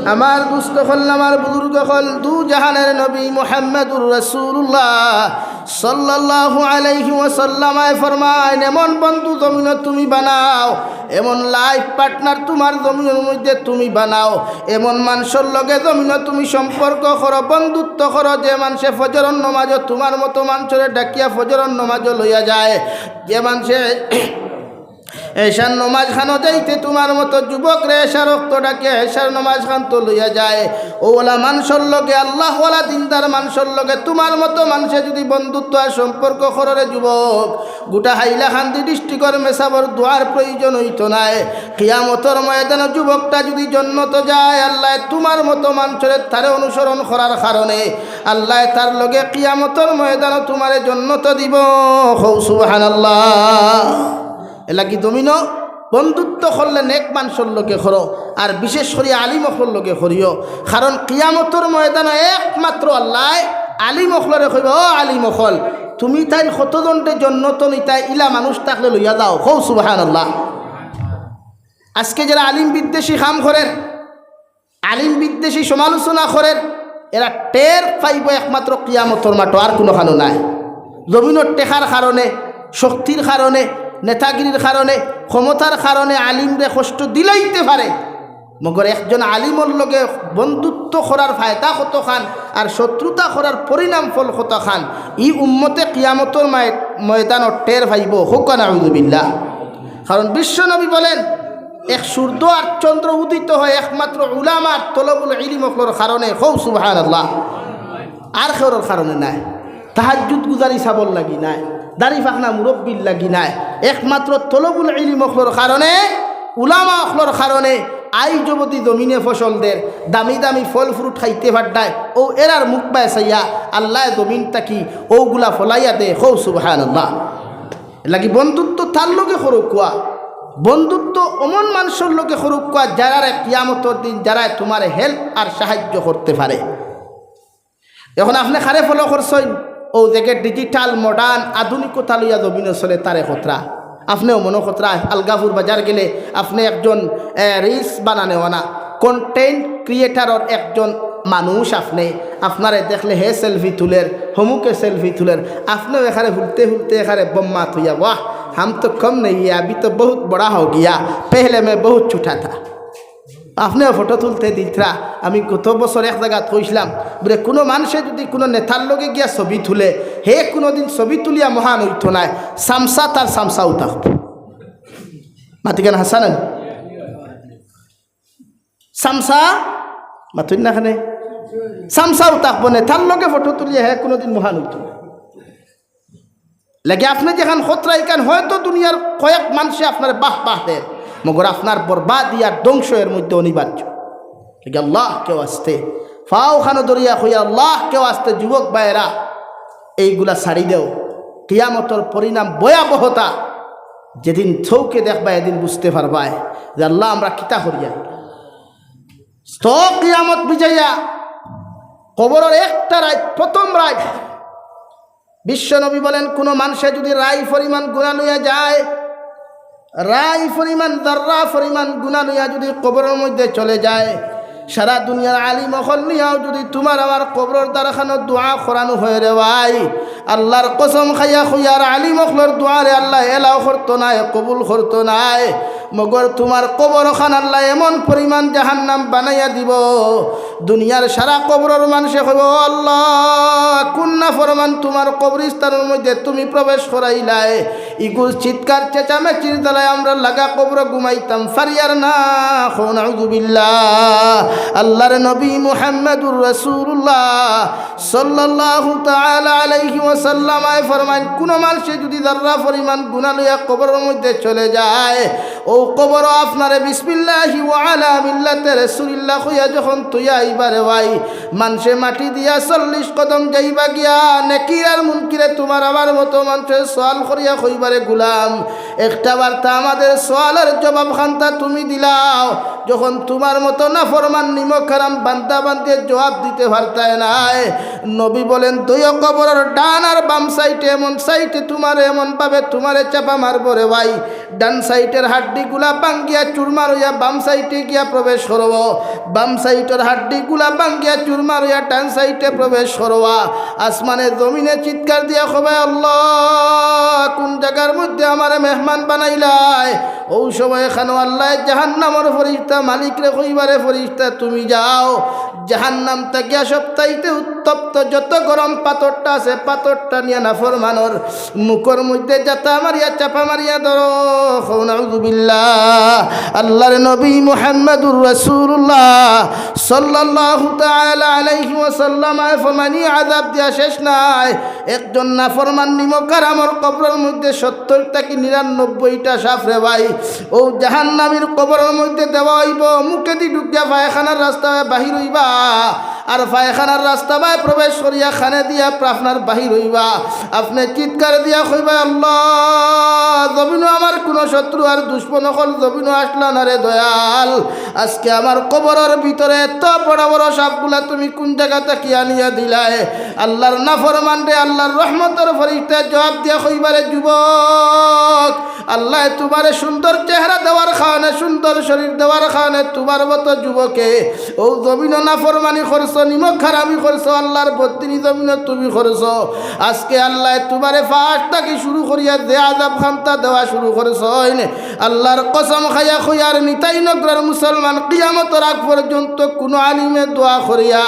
আমার দুস্ত অকল, আমার বুজুর্গ অকল, দু জাহানের নবী মুহাম্মাদুর রাসূলুল্লাহ সাল্লাল্লাহু আলাইহি ওয়াসাল্লামে ফরমাইন, এমন বন্ধু জমিনো তুমি বানাও, এমন life partner তুমার জমিনর মধ্যে তুমি বানাও, এমন মানষর লগে জমিনো তুমি সম্পর্ক করো, বন্ধুত্ব করো, যে মানষে ফজরর নমাজো তুমার মতো মানষরে ডাকিয়া ফজরর নমাজো লইয়া যায়, যে মানষে এশার নমাজ খানো যাইতে তুমার মতো যুবকরে এশার অক্ত ডাকিয়া এশার নমাজ খানতো লইয়া যায়, অউলা মানষর লগে, আল্লাহওয়ালা দিনদার মানষর লগে তুমার মতো মানষে যুদি বন্ধুত্ব আর সম্পর্ক করো রে যুবক, গুটা হাইলাকান্দি district-অর মেসাবর দোয়ার প্রয়োজন অইতো নায়। কিয়ামতর ময়দানো যুবকটা যুদি জন্নতো যায়, আল্লায় তুমার মতো মানষরে তারে অনুসরণ করার কারণে আল্লায় তার লগে কিয়ামতর ময়দানো তুমারে জন্নতো দিবো। কও সুবহানাল্লাহ। এরলাগি জমিনো বন্ধুত্ব করলে নেক মানষর লগে করো, আর বিশেষ করি আলিম অকলর লগে করিও, কারণ কিয়ামতর ময়দানো একমাত্র আল্লায় আলিম অকলরে কইবা, "ও আলিম অকল, তুমি তাইন কতজনরে জন্নতো নিতায়, ইলা মানুষ থাকলে লইয়া যাও।" কও সুবহানাল্লাহ। আজকে যেরা আলিম বিদ্বেষী কাম করের, আলিম বিদ্বেষী সমালোচনা করের, এরা টের পাইবো একমাত্র কিয়ামতর মাঠো, আর কুনুখানো নায়। জমিনর টেকার কারণে, শক্তির কারণে, নেতাগিরির কারণে, ক্ষমতার কারণে আলিমরে কষ্ট দিলাইতে পারে, মগর একজন আলিমর লগে বন্ধুত্ব করার ফায়দা কতখান আর শত্রুতা করার পরিণাম ফল কতখান, ই উম্মতে কিয়ামতর ময়-, ময়দানো টের পাইবো। কউক্কা নাউযুবিল্লাহ। কারণ বিশ্বনবী বলেন, এক সূর্য আর চন্দ্র উদিত হয় একমাত্র উলামা আর তলবুল ইলিম অকলর কারণে। কও সুবহানাল্লাহ। আর কেউরর কারণে নায়। তাহাজ্জুদ গুজারি সাবর লাগি নায়, দাড়ি পাকনা মুরব্বির লাগি নায়, একমাত্র তলবুল ইলিম অকলর কারণে, উলামা অকলর কারণে আইজ অবধি জমিনে ফসল দের, দামি দামি ফল fruit খাইতে পাররায়, অউ এরার মুখ বায় চাইয়া আল্লায় জমিন থাকি অউগুলা ফলাইয়া দে। কও সুবহানাল্লাহ। এরলাগি বন্ধুত্ব তার লগে করউক্কা, বন্ধুত্ব অমন মানষর লগে করউক্কা, যারারে কিয়ামতর দিন যারায় তুমারে help আর সাহায্য করতে পারে। এখন আপনে কারে follow করছইন? অউ যেগে digital, modern, আধুনিকতা লইয়া জমিনো চলে তারে খতরা। আপনেও মনো খতরা, আলগাপুর বাজার গেলে আপনে একজন, এ, reels বানানেওয়ালা, content creator-র একজন মানুষ আপনে। আপনারে দেখলে হে selfie তুলের, হমুকে selfie তুলের, আপনেও এখানে হুলতে হুলতে এখানে বোম্মা থইয়া, "ওয়াহ, হাম তো কম নেই, আভি তো বহুত বড়া হো গিয়া, পেহলে মে বহুত ছোটা থা।" আপনেও ফটো তুলতে দিতরা। আমি গত বছর এক জাগাত কইছলাম, বুলে, কুনু মানষে যুদি কুনু নেতার লগে গিয়া ছবি তুলে, হে কুনুদিন ছবি তুলিয়া মহান অইতো নায়, চামচা তার চামচাউ থাকবো। মাতিকান হাসান আলী। চামচা, মাতইন না কেনে? চামচাউ থাকবো, নেতার লগে ফটো তুলিয়া হে কুনুদিন মহান অইতো নায়। লাগি আপনে যেখান খতরা ইখান হয়তো দুনিয়ার কয়েক মানষে আপনারে বাহ বাহ দের, মগর আপনার বরবাদি আর ধ্বংস এর মধ্যে অনিবার্য। লাগি আল্লাহকে ওয়াস্তে পাও খানো ধরিয়া কইয়া, আল্লাহকে ওয়াস্তে যুবক ভাইরা, এইগুলা ছাড়ি দেও। কিয়ামতর পরিণাম ভয়াবহতা, যেদিন চউখে দেখবায়, এদিন বুঝতে পারবায় যে আল্লাহ আমরা কিতা করিয়া। তো কিয়ামত বিজয়া, কবরর একটা রাইত, প্রথম রাইত, বিশ্বনবী বলেন, কোনো মানষে যদি রাই পরিমাণ গুনা লইয়া যায়, রাই পরিমাণ, জর্রা পরিমাণ গুনা লইয়া যদি কবরর মধ্যে চলে যায়, সারা দুনিয়ার আলিম অকল নিয়াও যদি তুমার আমার কবরর দ্বারখানো দোয়া করানো হয় রে ভাই, আল্লাহর কসম খাইয়া কইয়ার আলিম অকলর দোয়ারে আল্লাহ এলাও করতো নায়, কবুল করতো নায়। মগর তুমার কবরখান আল্লাহ এমন পরিমাণ জাহান্নাম বানাইয়া দিবো, দুনিয়ার সারা কবরর মানষে কইবো, "ও আল্লাহ, কুন নাফরমান তুমার কবরস্থানর মধ্যে তুমি প্রবেশ করাইলায়?" ইগুর চিৎকার চেঁচামেচির জ্বালায় আমরা লাগা কবরো ঘুমাইতাম পারিয়ার না। কও নাউজুবিল্লাহ। আল্লাহর নবী মুহাম্মাদুর রাসূলুল্লাহ সাল্লাল্লাহু তাআলা আলাইহি ওয়াসাল্লাম আয় ফরমাইন, কুনো মানষে যদি জর্রা পরিমাণ গুনা লইয়া কবরর মধ্যে চলে যায়, অউ কবরো আপনারে বিসমিল্লাহি ওয়া আলা মিল্লাতে রাসূলিল্লাহ কইয়া যখন থইয়া আইবা রে ভাই, মানষে মাটি দিয়া চল্লিশ কদম যাইবা গিয়া, নেকির আর মুনকিরে তুমার আমার মতো মানষে সওয়াল করিয়া কইবা রে গুলাম, একটা বার্তা আমাদের সওয়ালর জবাব খান্তা তুমি দিলাও, যখন তুমার মতো নাফরমান নিমক হারাম বান্দা বান্দিয়ে জবাব দিতে পারতায় নায়। নবী বলেন, দুইও কবরর ডান আর বাম সাইডে এমন সাইডে তুমারে এমন ভাবে তুমারে চাপা মারবো রে ভাই, ডান সাইডের হাড্ডিগুলা ভাঙ্গিয়া চুরমার অইয়া বাম সাইডে গিয়া প্রবেশ করবো, বাম সাইডের হাড্ডিগুলা ভাঙ্গিয়া চুরমার অইয়া ডান সাইডে প্রবেশ করবা। আসমানে জমিনে চিৎকার দিয়া কইবা, "আল্লাহ, কুন জাগার মধ্যে আমারে মেহমান বানাইলায়?" অউ সময় খানো আল্লায় জাহান্নামর ফিরিস্তা মালিকরে কইবা রে, "ফিরিস্তা, তুমি যাও।" জাহান্নাম থাকিয়া সবতাইতে উত্তপ্ত যত গরম পাথরটা আছে, পাথরটা নিয়া নাফরমানর মুখর মধ্যে জাতা মারিয়া চাপা মারিয়া ধরো। কও নাউজুবিল্লাহ। আল্লাহর নবী মুহাম্মাদুর রাসূলুল্লাহ সাল্লাল্লাহু তাআলা আলাইহি ওয়াসাল্লাম আয় ফরমাইন, আজাব দিয়া শেষ নাই। একজন নাফরমান নিমক হারামর কবরর মধ্যে সত্তর থাকি নিরানব্বইটা সাফ রে ভাই, অউ জাহান্নামীর কবরর মধ্যে দেওয়া অইবো, মুখেদি ঢুকিয়া পায়খানার রাস্তা বাহির অইবা, আর পায়খানার রাস্তা বায় প্রবেশ করিয়া খানে দিয়া প্রা-, আপনার বাহির অইবা। আপনে চিৎকার দিয়া কইবা, "আল্লাহ, জমিনো আমার কুনো শত্রু আর দুশমন অকল জমিনো আসলা না রে দয়াল। আজকে আমার কবরর ভিতরে এত বড় বড় সাপগুলা তুমি কুন জাগা থাকি আনিয়া দিলায়?" আল্লাহর নাফরমানরে আল্লাহর রহমতর ফিরিস্তায় জবাব দিয়া কইবা রে, "যুবক, আল্লায় তুমারে সুন্দর চেহারা দেওয়ার কারণে, সুন্দর শরীর দেওয়ার কারণে তুমার মতো যুবকে অউ জমিনো নাফরমানি করছো, নিমক হারামি করছো, আল্লাহর বদদিনি জমিনো তুমি করছো। আজকে আল্লায় তুমারে ফাশ থাকি শুরু করিয়া যে আজাব খান্তা দেওয়া শুরু করছইন, আল্লাহর কসম খাইয়া কইয়ার নিতাই নগরর মুসলমান, কিয়ামতর আগ পর্যন্ত কুনো আলিমে দোয়া করিয়া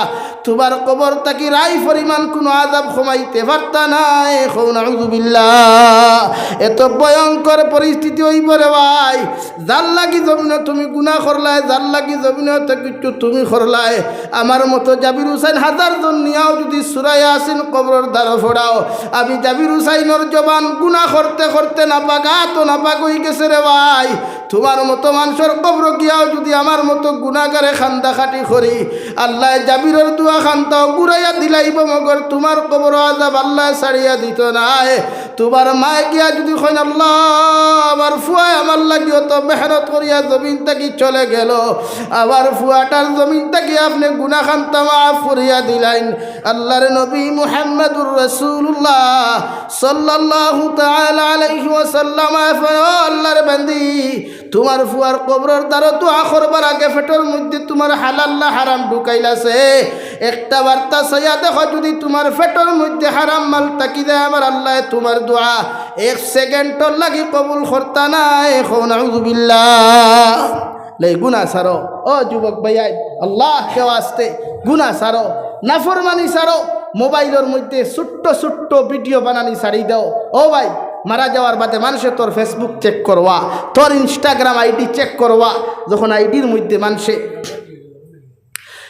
তুমার কবর থাকি রাই পরিমাণ কুনো আজাব কমাইতে পারতা নায়।" কও নাউজুবিল্লাহ। এত ভয়ঙ্কর পরিস্থিতি অইবো রে ভাই, যার লাগি জমিনো তুমি গুনা করলায়, যার লাগি জমিনো এত কিচ্ছু তুমি করলায়। আমার মতো জাবির হুসাইন হাজার জন নিয়াও যদি সূরা ইয়াসিন কবরর দ্বারো পড়াও, আমি জাবির হুসাইনর জবান গুনা করতে করতে নাপাক, আত নাপাক অইগেছে রে ভাই। তুমার মতো মানষর কবরো গিয়াও যদি আমার মতো গুনাগারে কান্দাকাটি করি, আল্লায় জাবিরর দোয়া খান্তাও ঘুরাইয়া দিলাইবো, মগর তুমার কবরো আজাব আল্লায় ছাড়িয়া দিতো নায়। তুমার মায় গিয়া যদি কইন, "আল্লাহ, আমার ফুয়ায় আমার লাগি অত মেহনত করিয়া জমিন থাকি চলে গেলো, আমার ফুয়াটার জমিন থাকি আপনে গুনা খান্তা মাফ করিয়া দিলাইন।" আল্লাহর নবী মুহাম্মাদুর রাসূলুল্লাহ সাল্লাল্লাহু তাআলা আলাইহি ওয়াসাল্লাম আয় ফরমাইন, "ও আল্লাহর বান্দি, তুমার ফুয়ার কবরর দ্বারো দোয়া করবার আগে পেটর মধ্যে তুমার হালাল না হারাম ঢুকাইলাছে। একটা বার্তা চাইয়া দেখো, যদি তুমার পেটর মধ্যে হারাম মাল থাকি যায়, আমার আল্লায় তুমার দোয়া এক সেকেন্ডর লাগি কবুল করতা নায়।" কও নাউজুবিল্লাহ। লে গুনা ছাড়ো, ও যুবক ভাইয়াইন, আল্লাহকে ওয়াস্তে গুনা ছাড়ো, নাফরমানি ছাড়ো। মোবাইলর মধ্যে ছোট্ট ছোট্ট ভিডিও বানানি ছাড়ি দেও। ও ভাই, মারা যাওয়ার বাদে মানষে তোর Facebook চেক করবা, তোর Instagram আইডি চেক করবা। যখন আইডির মধ্যে মানষে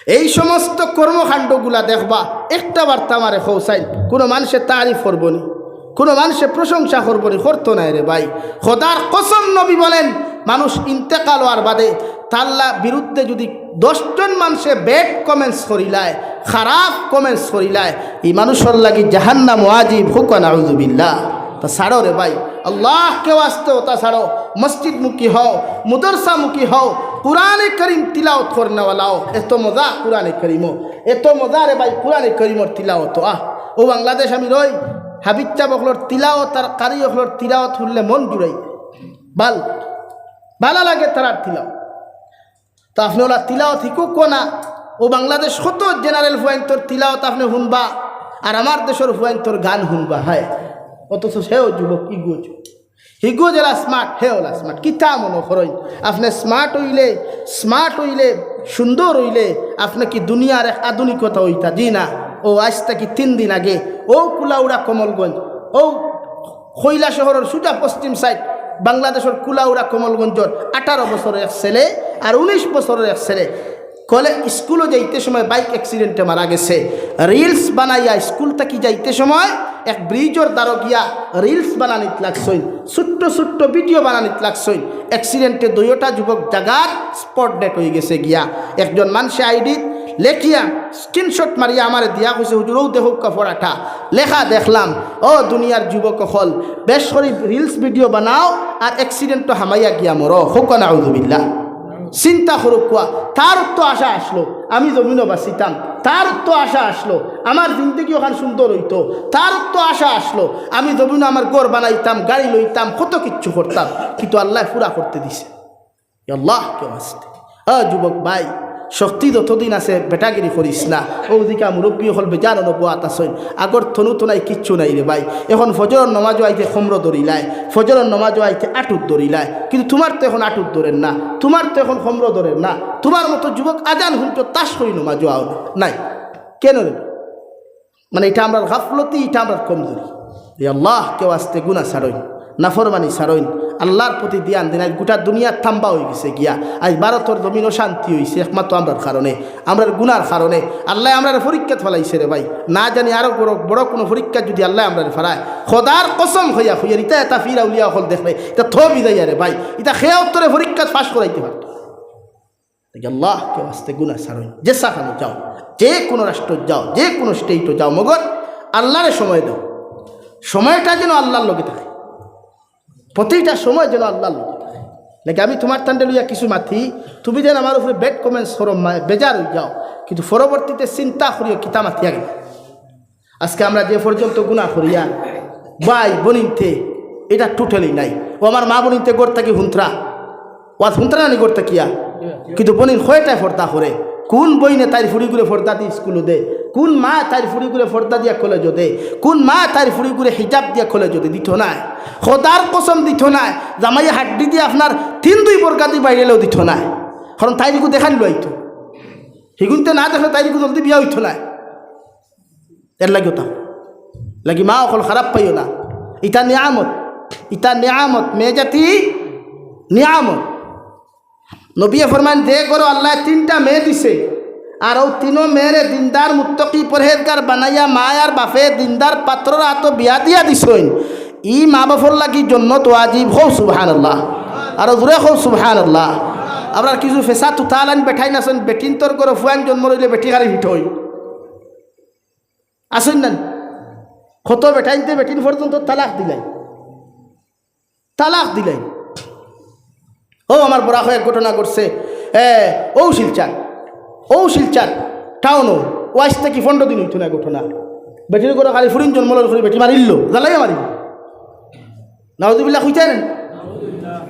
এই সমস্ত কর্মকাণ্ডগুলা দেখবা, একটা বার্তা আমারে কও চাইন, কুনো মানষে তারিফ করবো নি, কুনো মানষে প্রশংসা করবো নি, করতো নায় রে ভাই। খোদার কসম, নবী বলেন, মানুষ ইন্তেকাল অওয়ার বাদে তার লা-, বিরুদ্ধে যুদি দশ জন মানষে bad comments করিলায়, খারাপ comments করিলায়, ই মানুষর লাগি জাহান্নাম ওয়াজিব। কউক্কা নাউজুবিল্লাহ। তা ছাড়ো রে ভাই, আল্লাহকে ওয়াস্তে অতা ছাড়ো। মসজিদমুখী হও, মাদ্রাসামুখী হও, কোরআনে করিম তিলাওত করনেওয়ালা অও। এত মজা কোরআনে করিমো, এত মজা রে ভাই কোরআনে করিমর তিলাওত। আহ, অউ বাংলাদেশ আমি রই, হাফিজ সাব অকলর তিলাওত আর কারি অকলর তিলাওত হুনলে মন জুড়াই। বাল, বালা লাগে তারার তিলাওত। তো আপনে অলা তিলাওত হিকুক্কা না। অউ বাংলাদেশ কত general ফুয়াইন্তর তিলাওত আপনে হুনবা, আর আমার দেশর ফুয়াইন্তর গান হুনবা, হায়। অথচ সেও যুবক, ইগুও যুবক। হিগুও যেলা smart, হেও অলা smart। কিতা মনো করইন? আপনে smart অইলে, smart অইলে, সুন্দর অইলে, আপনে কি দুনিয়ার এক আধুনিকতা অইতা? জি না। অউ আইজ থাকি তিন দিন আগে, অউ কুলাউড়া কমলগঞ্জ, অউ কৈলাসহরর সুজা পশ্চিম side, বাংলাদেশর কুলাউড়া কমলগঞ্জর আঠারো বছরর এক ছেলে আর উনিশ বছরর এক ছেলে কলে-, স্কুলো যাইতে সময় bike accident-এ মারা গেছে। Reels বানাইয়া স্কুল থাকি যাইতে সময় এক bridge-র দ্বারো গিয়া reels বানানিত লাগছইন, ছোট্ট ছোট্ট video বানানিত লাগছইন। Accident-এ দুইওটা যুবক জাগাত spot dead অইগেছে গিয়া। একজন মানষে ID লেখিয়া screenshot মারিয়া আমারে দিয়া কইছে, "হুজুর, অউ দেখউক্কা ফড়াটা।" লেখা দেখলাম, ও দুনিয়ার যুবক অকল, বেশ করি reels video বানাও আর accident-ও হামাইয়া গিয়া মরো। কউক্কা নাউজুবিল্লাহ। চিন্তা করউক্কা, তার তো আশা আছলো আমি জমিনো বাঁচিতাম, তার তো আশা আছলো আমার জিন্দেগি অখান সুন্দর অইতো, তার তো আশা আছলো আমি জমিনো আমার ঘর বানাইতাম, গাড়ি লইতাম, কত কিচ্ছু করতাম, কিন্তু আল্লায় পুরা করতে দিছে। আল্লাহকে ওয়াস্তে। ও যুবক ভাই, শক্তি যতদিন আছে বেটাগিরি করিস না। অউ দিকা মুরব্বি অকল বেজান অনো বওয়াত আছইন। আগর থনু থনাই কিচ্ছু নাই রে ভাই। এখন ফজরর নমাজও আইতে কমরো ধরিলায়, ফজরর নমাজও আইতে আটুত ধরিলায়, কিন্তু তুমার তো এখন আটুত ধরের না, তুমার তো এখন কমরো ধরের না। তুমার মতো যুবক আজান হুনতো, তাস করি নমাজও আও না। নাই। কেনে রে? মানে, ইটা আমরার গাফলতি, ইটা আমরার কমজুরি। এ আল্লাহকে ওয়াস্তে গুনা ছাড়ইন, নাফরমানি ছাড়ইন, আল্লাহর প্রতি ধিয়ান দিন। আইজ গোটা দুনিয়া থাম্বা অইগেছে গিয়া, আইজ ভারতর জমিন অশান্তি অইছে একমাত্র আমরার কারণে, আমরার গুনার কারণে। আল্লায় আমরারে পরীক্ষাত ফালাইছে রে ভাই, না জানি আরো বড়, বড় কুনু পরীক্ষাত যুদি আল্লায় আমরারে ফালায়, খোদার কসম কইয়া কইয়ার, ইতা এতা পীর আউলিয়া অকল দেখলে ইতা থো বিদাইয়া রে ভাই, ইতা কে অত্তরে পরীক্ষাত পাশ করাইতে পারতো। আল্লাহকে ওয়াস্তে গুনা ছাড়ইন। যেছাখানো যাও, যে কুনু রাষ্ট্রো যাও, যে কুনু state-ও যাও, মগর আল্লাহরে সময় দেও। সময়টা যেন আল্লাহর লগে থাকে, প্রতিটা সময় যেন আল্লাহর লগে থাকে। নাকি আমি তুমার তানরে লইয়া কিছু মাতি, তুমি যেন আমার উপরে bad comments করো, মা-, বেজার অইযাও, কিন্তু পরবর্তীতে চিন্তা করিও কিতা মাতিয়া গেলাম। আজকে আমরা যে পর্যন্ত গুনা করিয়া, ভাই বইনিন্তে, ইটা totally নাই। ও আমার মা বইনিন্তে, ঘর থাকি হুনতরা, ওয়াজ হুনতরা নানি ঘর থাকিয়া, কিন্তু বইনিন কয়টায় পর্দা করে? কুন বইনে তাইর ফুড়িগুরে পর্দা দি স্কুলো দে? কুন মা তাইর ফুড়িগুরে পর্দা দিয়া কলেজো দে? কুন মা তাইর ফুড়িগুরে হিজাব দিয়া কলেজো দে? দিতো নায়। খোদার কসম দিতো নায়। জামাইয়ে হাড্ডি দিয়া আপনার তিন দুই বরকা দি বাইরেলেও দিতো নায়, কারণ তাইরগু দেখান লইতো। হিগুনতে না দেখলে তাইরগু জলদি বিয়া অইতো নায়। এর লাগি অতা লাগি মা অকল খারাপ পাইও না, ইতা নিয়ামত, ইতা নিয়ামত, মেয়ে জাতি নিয়ামত। নবীয়ে ফরমাইন, যে ঘরো আল্লায় তিনটা মেয়ে দিছে, আর অউ তিনো মেয়েরে দিনদার, মুত্তাকি, পরহেজগার বানাইয়া মা আর বাপে দিনদার পাত্রর আতো বিয়া দিয়া দিছইন, ই মা বাপর লাগি জন্নত ওয়াজিব। কও সুবহানাল্লাহ। আরো জোরে কও সুবহানাল্লাহ। আমরার কিছু ফেসা তুতালাইন বেটাইন আছইন, বেটিন্তর ঘরো ফুয়াইন জন্ম লইলে বেটি খালি হিট অইন। আছইন না নি? কত বেটাইন্তে বেটিন পর্যন্ত তালাক দিলাইন, তালাক দিলাইন। ও আমার বরাকো এক ঘটনা ঘটছে, এ, অউ শিলচর, অউ শিলচর টাউনো, অউ আইজ থাকি পনরো দিন অইতো না ঘটনা। বেটির ঘরো খালি ফুড়িন জন্ম লইল, বেটি মারিল, জ্বালাইয়া মারিল। নাউজুবিল্লাহ কইতা নায়?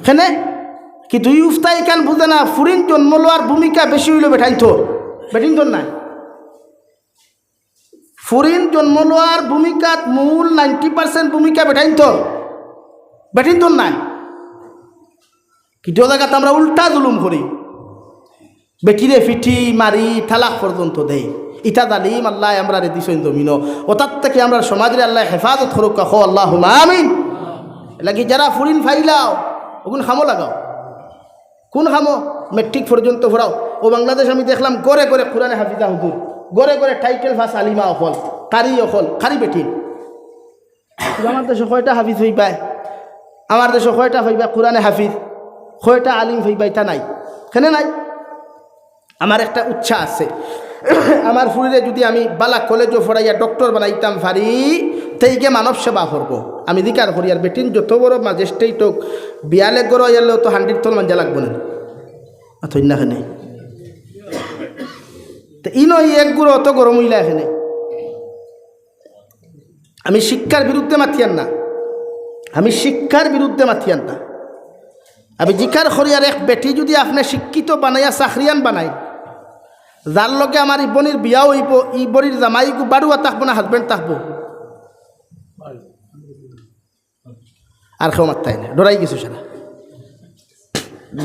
কেনে? কি দুই উফতায় ইখান বুঝে না, ফুড়িন জন্ম লওয়ার ভূমিকা বেশি অইলো বেটাইন্তর, বেটিন্তর নায়। ফুড়িন জন্ম লওয়ার ভূমিকাত মূল ninety percent ভূমিকা বেটাইন্তর, বেটিন্তর নায়। কিন্তু অউ জাগাত আমরা উল্টা জুলুম করি, বেটিরে ফিটি, মারি, তালাক পর্যন্ত দেই। ইতা জালিম আল্লায় আমরারে দিছইন জমিনো। অতার থাকি আমরার সমাজরে আল্লায় হেফাজত করউক্কা, কও আল্লাহুম্মা আমিন। এর লাগি যারা ফুড়িন পাইলাও, অগুন কামো লাগাও। কুন কামো? মেট্রিক পর্যন্ত পড়াও। অউ বাংলাদেশ আমি দেখলাম ঘরে ঘরে কোরআনে হাফিজা হুজুর, ঘরে ঘরে title pass আলিমা অকল, কারি অকল, কারি বেটিন। কিন্তু আমার দেশো কয়টা হাফিজ পাইবায়? আমার দেশো কয়টা পাইবা কোরআনে হাফিজ? কয়টা আলিম পাইবা, ইতা নাই। কেনে নাই? আমার একটা উৎসাহ আছে। আমার ফুরিরে যুদি আমি বালা কলেজো পড়াইয়া ডক্টর বানাইতাম পারি, তেইগে মানব সেবা করবো। আমি জিকার করি, আর বেটিন যত বড় ম্যাজিস্ট্রেট হোক, বিয়ালে গরো আইয়ালেও তো হান্ডির তল মাঞ্জা লাগবো না। অথই না কেনে? তো ইনো ই এক গুরু অত গরম অইলা কেনে? আমি শিক্ষার বিরুদ্ধে মাতিয়ার না, আমি শিক্ষার বিরুদ্ধে মাতিয়ার না। আমি জিকার করি, আর এক বেটি যুদি আপনে শিক্ষিত বানাইয়া চাকরিয়ান বানাইন, যার লগে আমার ই বইনর বিয়া অইবো, ই বইনর জামাইগু বাড়ুয়া থাকবো না হাজবেন্ড থাকবো? আর কেউ মাততায় না, ডরাই গেছো সারা।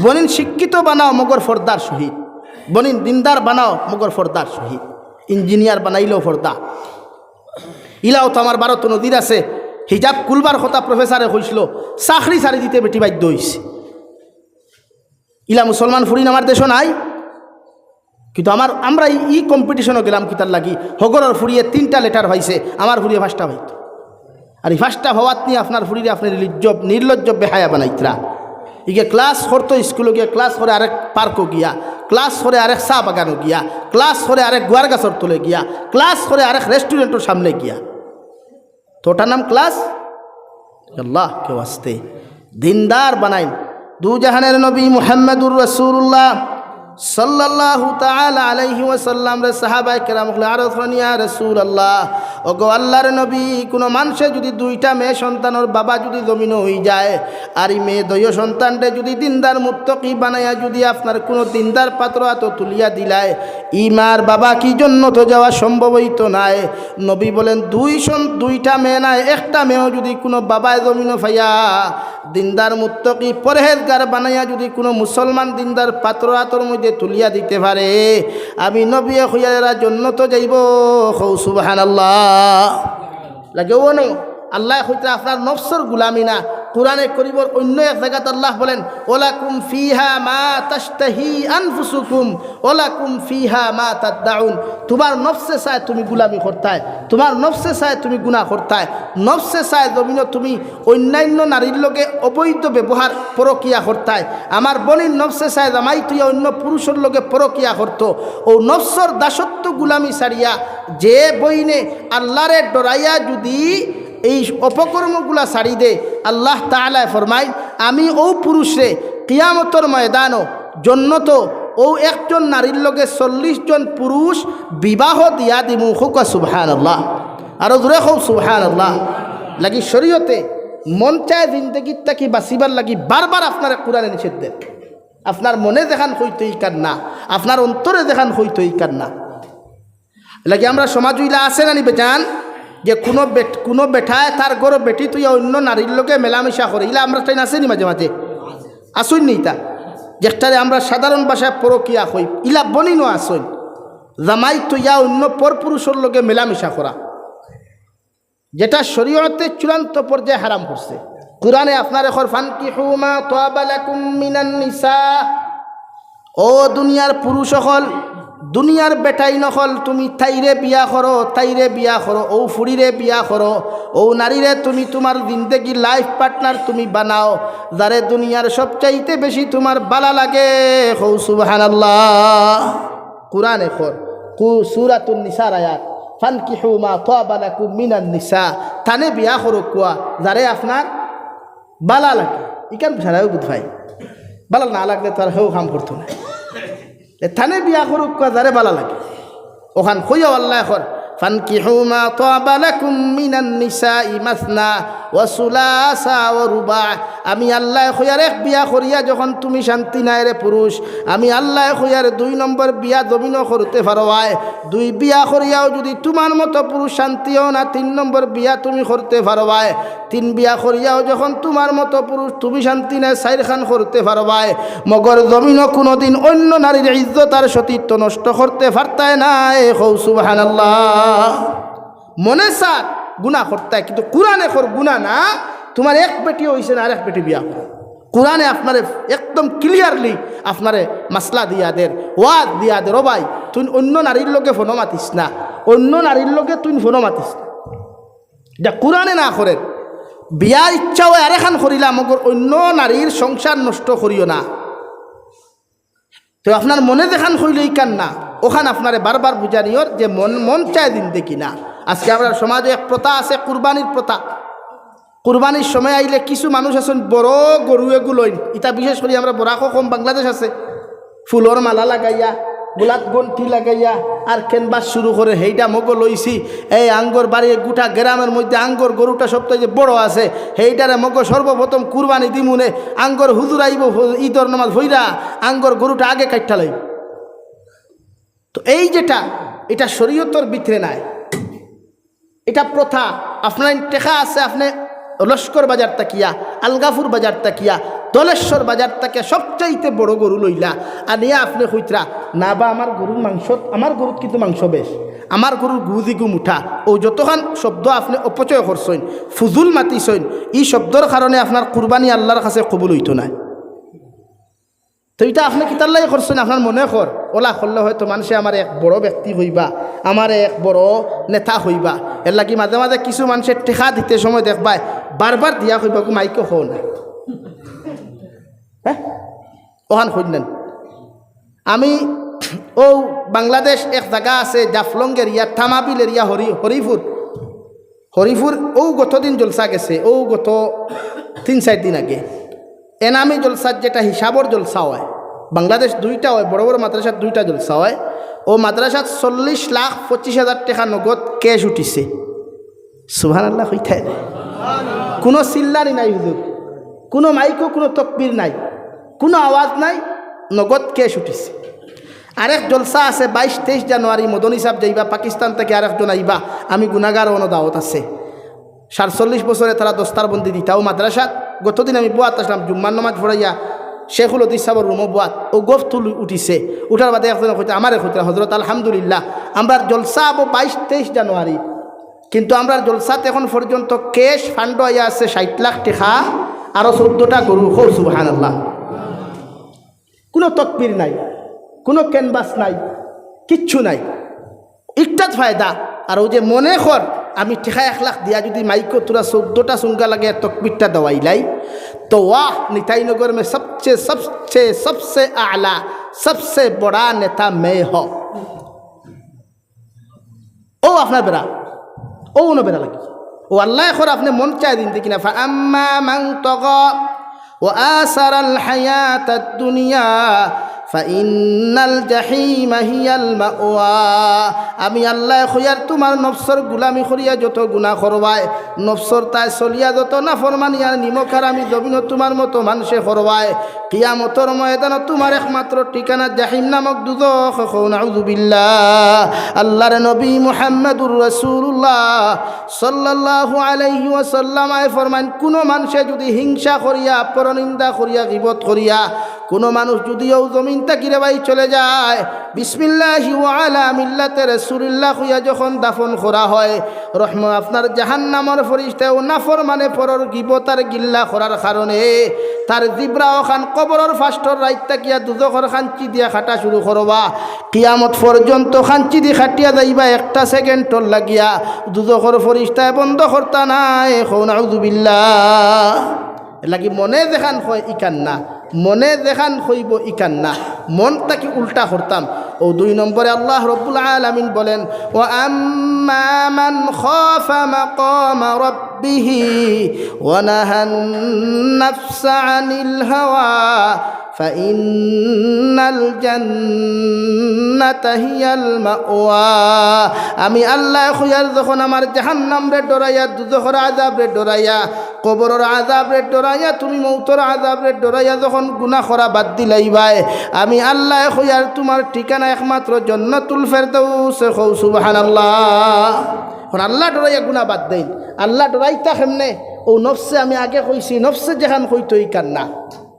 বইন শিক্ষিত বানাও মগর পর্দার সহিত, বইন দিনদার বানাও মগর পর্দার সহিত। ইঞ্জিনিয়ার বানাইলেও পর্দা। ইলাও তো আমার ভারতো নজির আছে, হিজাব খুলবার কথা প্রফেসরে কইছিল, চাকরি ছাড়ি দিতে বেটি বাধ্য অইছে। ইলা মুসলমান ফুরিন আমার দেশো নাই, কিন্তু আমার, আমরা ই, ই কম্পিটিশনো গেলাম কিতার লাগি? হগরর ফুরিয়ে তিনটা লেটার পাইছে, আমার ফুরিয়ে পাঁচটা পাইতো। আর ই পাঁচটা পাওয়াত নি আপনার ফুরিরে আপনে নির্লজ্জ, নির্লজ্জ বেহায়া বানাইতরা। ইগে ক্লাস করতো স্কুলো গিয়া, ক্লাস করে আরেক পার্কো গিয়া, ক্লাস করে আরেক চা বাগানো গিয়া, ক্লাস করে আরেক গুয়ার গাছর তলে গিয়া, ক্লাস করে আরেক রেস্টুরেন্টর সামনে গিয়া। তো ওটার নাম ক্লাস? আল্লাহ, কেউ আসতে দিনদার বানাইন। দু জাহানের নবী মুহাম্মাদুর রাসূলুল্লাহ সাল্লাল্লাহু তাআলা আলাইহি ওয়াসাল্লামরে সাহাবায়ে কেরাম অকলে আরজ করইন, "ইয়া রাসূলুল্লাহ, ওগো আল্লাহর নবী, কুনু মানষে যুদি দুইটা মেয়ে সন্তানর বাবা যুদি জমিনো অইযায়, আর ই মেয়ে দুইও সন্তানরে যুদি দিনদার মুত্তাকি বানাইয়া যুদি আপনার কুনু দিনদার পাত্র আতো তুলিয়া দিলায়, ই মার বাবা কি জন্নতো যাওয়া সম্ভব অইতো নায়?" নবী বলেন, দুই সন-, দুইটা মেয়ে নায়, একটা মেয়েও যুদি কুনু বাবায় জমিনো পাইয়া দিনদার মুত্তাকি পরহেজগার বানাইয়া যুদি কুনু মুসলমান দিনদার পাত্র আতর মধ্যে তুলিয়া দিতে পারে, আমি নবীয়ে কইয়ার এরা জন্নতো যাইবো। কও সুবহানাল্লাহ। লাগেও না। আল্লায় কইতরা আপনার নফসর গুলামি না। কোরআনে করিমর অইন্য এক জাগাত আল্লাহ বলেন, "ওয়ালাকুম ফিহা মা তাশতাহি আনফুসুকুম, ওয়ালাকুম ফিহা মা তাদ্দাউন।" তুমার নফসে চায় তুমি গুলামি করতায়, তুমার নফসে চায় তুমি গুনা করতায়, নফসে চায় জমিনো তুমি অইন্যাইন্য নারীর লগে অবৈধ ব্যবহার, পরকিয়া করতায়। আমার বইনর নফসে চায় জামাই থইয়া অইন্য পুরুষর লগে পরকিয়া করতো। অউ নফসর দাসত্ব গুলামি ছাড়িয়া যে বইনে আল্লারে ডরাইয়া যুদি এই অপকর্মগুলা ছাড়ি দে, আল্লাহ তাআলায় ফরমাইন, আমি অউ পুরুষরে কিয়ামতর ময়দানো জন্নতো অউ একজন নারীর লগে চল্লিশ জন পুরুষ বিবাহ দিয়া দিমু। কউক্কা সুবহানাল্লাহ। আরো জোরে কও সুবহানাল্লাহ। লাগি শরীয়তে মন চায় জিন্দেগিত থাকি বাঁচিবার লাগি বারবার আপনারে কোরআনে নিষেধ দের। আপনার মনে যেখান কইতো ইখান না, আপনার অন্তরে যেখান কইতো ইখান না। লাগি আমরা সমাজ অইলা আছে না নি বেজান, যে কুনু বেট-, কুনু বেটায় তার ঘরো বেটি থইয়া অইন্য নারীর লগে মেলামেশা করে, ইলা আমরার টাইন আছে নি মাঝে মাঝে? আছইন নি ইতা? যেটারে আমরা সাধারণ ভাষায় পরকিয়া কই, ইলা বইনও আছইন। জামাই থইয়া অইন্য পরপুরুষর লগে মেলামেশা করা, যেটা শরীয়তে চূড়ান্ত পর্যায়ে হারাম করছে। কোরআনে আপনারে কর, "ফানকিহু মা তাবা লাকুম মিনান নিসা।" ও দুনিয়ার পুরুষ অকল, দুনিয়ার বেটাইন অকল, তুমি তাইরে বিয়া করো, তাইরে বিয়া করো, অউ ফুড়িরে বিয়া করো, অউ নারীরে তুমি তুমার জিন্দেগির life partner তুমি বানাও, যারে দুনিয়ার সবচাইতে বেশি তুমার বালা লাগে। কও সুবহানাল্লাহ। কোরআনে কর, কু-, সূরাতুন নিসার আয়াত, "ফানকিহু মা তাবা লাকুম মিনান নিসা।" তানে বিয়া করউক্কা, যারে আপনার বালা লাগে। ইখান সারাইও বুঝ পাই। বালা না লাগলে তো আর হেউ কাম করতো না। এ তানে বিয়া করউক্কা, যারে বালা লাগে। অখান কইয়াউ আল্লায় কর, "ফানকিহু মা তাবা লাকুম মিনান নিসাই মাসনা ওয়া সুলাসা ওয়া রুবা।" আমি আল্লায় কইয়ার এক বিয়া করিয়া যখন তুমি শান্তি নাই রে পুরুষ, আমি আল্লায় কইয়ার দুই নম্বর বিয়া জমিনো করতে পারবায়। দুই বিয়া করিয়াও যুদি তুমার মতো পুরুষ শান্তি অও না, তিন নম্বর বিয়া তুমি করতে পারবায়। তিন বিয়া করিয়াও যখন তুমার মতো পুরুষ তুমি শান্তি নাই, চাইরখান করতে পারবায়। মগর জমিনো কুনুদিন অইন্য নারীর ইজ্জত আর সতীত্ব নষ্ট করতে পারতায় নায়। কও সুবহানাল্লাহ। মনে চার গুনা করতায়, কিন্তু কোরআনে কর গুনা না, তুমার এক বেটি অইছে না, আরেক বেটি বিয়া করো। কোরআনে আপনারে একদম clearly আপনারে মাসলা দিয়া দের, ওয়াজ দিয়া দের, "ও ভাই, তুই অইন্য নারীর লগে ফোনো মাতিস না, অইন্য নারীর লগে তুই ফোনো মাতিস না।" ইটা কোরআনে না করের। বিয়ার ইচ্ছা অয় আরেকখান করিলা, মগর অইন্য নারীর সংসার নষ্ট করিও না। তো আপনার মনে যেখান কইলো ইখান না, অখান আপনারে বারবার বুঝানিওর যে মন, মন চায় জিন্দেগি না। আজকে আমরার সমাজো এক প্রথা আছে, কুরবানির প্রথা। কুরবানির সময় আইলে কিছু মানুষ আছইন বড় গরু এগু লইন, ইতা বিশেষ করি আমরার বরাকও কম, বাংলাদেশ আছে, ফুলর মালা লাগাইয়া, গোলাত গন্টি লাগাইয়া, আর canvas শুরু করে, "হেইডা মগো লইছি, এই আঙ্গর বাড়ি গুটা গ্রামর মধ্যে আঙ্গর গরুটা সবচেয়ে বড় আছে, হেইডারে মগো সর্বপ্রথম কুরবানি দিমুনে, আঙ্গর হুজুর আইবো ফ-, ইদর নামাজ পইরা, আঙ্গর গরুটা আগে কাইট্টা লাইবো।" তো এই যেটা, এটা শরীয়তর ভিতরে নাই, এটা প্রথা। আপনার টেকা আছে, আপনে লস্কর বাজার থাকিয়া, আলগাপুর বাজার থাকিয়া, দলেশ্বর বাজার থাকিয়া সবচাইতে বড় গরু লইলা, আনিয়া আপনে কইতরা, "না বা, আমার গরুর মাংস, আমার গরুত কিন্তু মাংস বেশ, আমার গরুর গুদিগু মুঠা।" অউ যতখান শব্দ আপনে অপচয় করছইন, ফুজুল মাতিছইন, ই শব্দর কারণে আপনার কুরবানি আল্লার কাছে কবুল অইতো নায়। তো ইটা আপনে কিতার লাগি করছইন? আপনার মনে কর, অলা করলে হয়তো মানষে আমারে এক বড় ব্যক্তি কইবা, আমারে এক বড় নেতা কইবা। এরলাগি মাঝে মাঝে কিছু মানষে টেকা দিতে সময় দেখবায়, বারবার দিয়া কইবা, "গো, মাইকো কও না।" হ্যাঁ? অখান কইন না। আমি অউ বাংলাদেশ এক জাগা আছে, জাফলং area, থামাবিল area, হরি-, হরিপুর। হরিপুর অউ গতদিন জলসা গেছে, অউ গত তিন চাইর দিন আগে। এনামি জলসার যেটা হিসাবর জলসা অয়, বাংলাদেশ দুইটা অয়, বড় বড় মাদ্রাসাত দুইটা জলসা অয়। অউ মাদ্রাসাত চল্লিশ লাখ পঁচিশ হাজার টেকা নগদ cash উঠিছে। সুবহানাল্লাহ কইতায় না? কুনু চিল্লানি নাই হুজুর, কুনু মাইকো কুনু তকবির নাই, কুনু আওয়াজ নাই, নগদ cash উঠিছে। আরেক জলসা আছে বাইশ তেইশ জানুয়ারি, মদনী সাব যাইবা, পাকিস্তান থাকি আরেকজন আইবা, আমি গুনাগার, অনো দাওয়াত আছে। সাতচল্লিশ বছরে তারা দস্তারবন্দি দিতা অউ মাদ্রাসাত। গতদিন আমি বওয়াত আছলাম, জুম্মার নমাজ পড়াইয়া শেখুল হদিস সাবর রুমো বওয়াত, অউ গফ তুল উঠিছে। উঠার বাদে একজনে কইতা, আমারে কইতা, "হজরত, আলহামদুলিল্লাহ, আমরার জলসা অইবো বাইশ তেইশ জানুয়ারি, কিন্তু আমরার জলসাত এখন পর্যন্ত cash fund অইয়া আছে ষাইট লাখ টেকা, আরো চৌদ্দটা গরু।" কও সুবহানাল্লাহ। কুনু তকবির নাই, কুনু canvas নাই, কিচ্ছু নাই। ইকটাত ফায়দা। আর অউ যে মনে কর, আমি টেকা এক লাখ দিয়া যুদি মাইকো থুড়া চৌদ্দটা চুঙ্গা লাগে তকবিরটা দেওয়াইলাই, তো ওয়াহ, নিতাই নগর মে সবচে, সবচে, সবচে আলা, সবচে বড়া নেতা মে হ। অউ আপনার বেড়া, অউ অনো বেড়া লাগি। অউ আল্লায় কর আপনে মন চায় জিন্দেগি না। فأما من طغى وآثر الحياة الدنيا فإن الجحيم هي المأوى। আমি আল্লায় কইয়ার তুমার নফসর গুলামি করিয়া যত গুনা করবায়, নফসর তায় চলিয়া যত নাফরমানি আর নিমক হারামি জমিনো তুমার মতো মানষে করবায়, কিয়ামতর ময়দানো তুমার একমাত্র ঠিকানা জাহিম নামক দুজখ। কও নাউজুবিল্লাহ। আল্লাহর নবী মুহাম্মাদুর রাসূলুল্লাহ সাল্লাল্লাহু আলাইহি ওয়াসাল্লাম আয় ফরমাইন, কুনু মানষে যুদি হিংসা করিয়া, পরনিন্দা করিয়া, গীবত করিয়া, কুনু মানুষ যুদি অউ জমিন থাকি রে ভাই চলে যায়, বিসমিল্লাহি ওয়া আলা মিল্লাতে রাসূলিল্লাহ কইয়া যখন দাফন করা হয়, রহম-, আপনার জাহান্নামর ফিরিস্তায় অউ নাফরমানে পরর গীবত আর গিল্লা করার কারণে তার জিব্রা অখান কবরর ফাস্টর রাইত থাকিয়া দুজখর খাঞ্চি দিয়া কাটা শুরু করবা। কিয়ামত পর্যন্ত খাঞ্চি দি কাটিয়া যাইবা একটা সেকেন্ডর লাগিয়া, দুজখর ফিরিস্তায় বন্ধ করতা নায়। কও নাউজুবিল্লাহ। এরলাগি মনে যেখান কয় ইখান না, মনে যেখান কইবো ইখান না, মন থাকি উল্টা করতাম। অউ দুই নম্বরে আল্লাহ রব্বুল আলামিন বলেন, وأما من خاف مقام ربه ونهى النفس عن الهوى فإن الجنة هي المأوى। আমি আল্লায় কইয়ার যখন আমার জাহান্নামরে ডরাইয়া, দুজখর আযাবরে ডরাইয়া, কবরর আযাবরে ডরাইয়া, তুমি মউতর আযাবরে ডরাইয়া যখন গুনা করা বাদ দিলাইবায়, আমি আল্লায় কইয়ার তুমার ঠিকানা একমাত্র জন্নতুল ফেরদাউস। কও সুবহানাল্লাহ। অখন আল্লা ডরাইয়া গুনা বাদ দেইন। আল্লা ডরাইতা কেমনে? অউ নফসে, আমি আগে কইছি, নফসে যেখান কইতো ইখান না।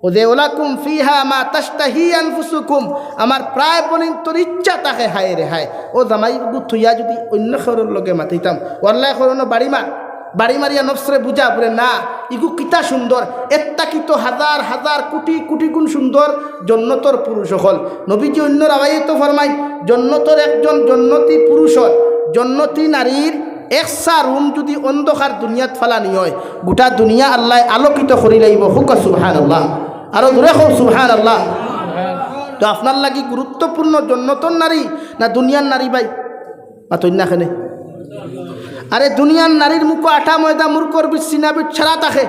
অউ যে, ولكم فيها ما تشتهي أنفسكم, আমার প্রায় বনিন্তর ইচ্ছা থাকে, হায় রে হায়। অউ জামাইগু থুইয়া যুদি অইন্য কেউরর লগে মাতিতাম, অউ আল্লায় কর অনো বাড়ি মার, বাড়ি মারিয়া নফসরে বুঝা, বুলে, "না, ইগু কিতা সুন্দর, এর থাকি তো হাজার হাজার কুটি কুটি গুণ সুন্দর জন্নতর পুরুষ অকল।" নবীজি অইন্য রাওয়ায়েতো ফরমাইন, জন্নতর একজন জন্নতি পুরুষর, জন্নতি নারীর একসা রুম যুদি অন্ধকার দুনিয়াত ফালানি অয়, গুটা দুনিয়া আল্লায় আলোকিত করিলাইবো। কউক্কা সুবহানাল্লাহ। আরো জোরে কও সুবহানাল্লাহ। তো আপনার লাগি গুরুত্বপূর্ণ জন্নতর নারী না দুনিয়ার নারী ভাই? মাতইন না কেনে? আরে দুনিয়ার নারীর মুখো আটা ময়দা মুরকর বিট সিনা বিট ছাড়া থাকে,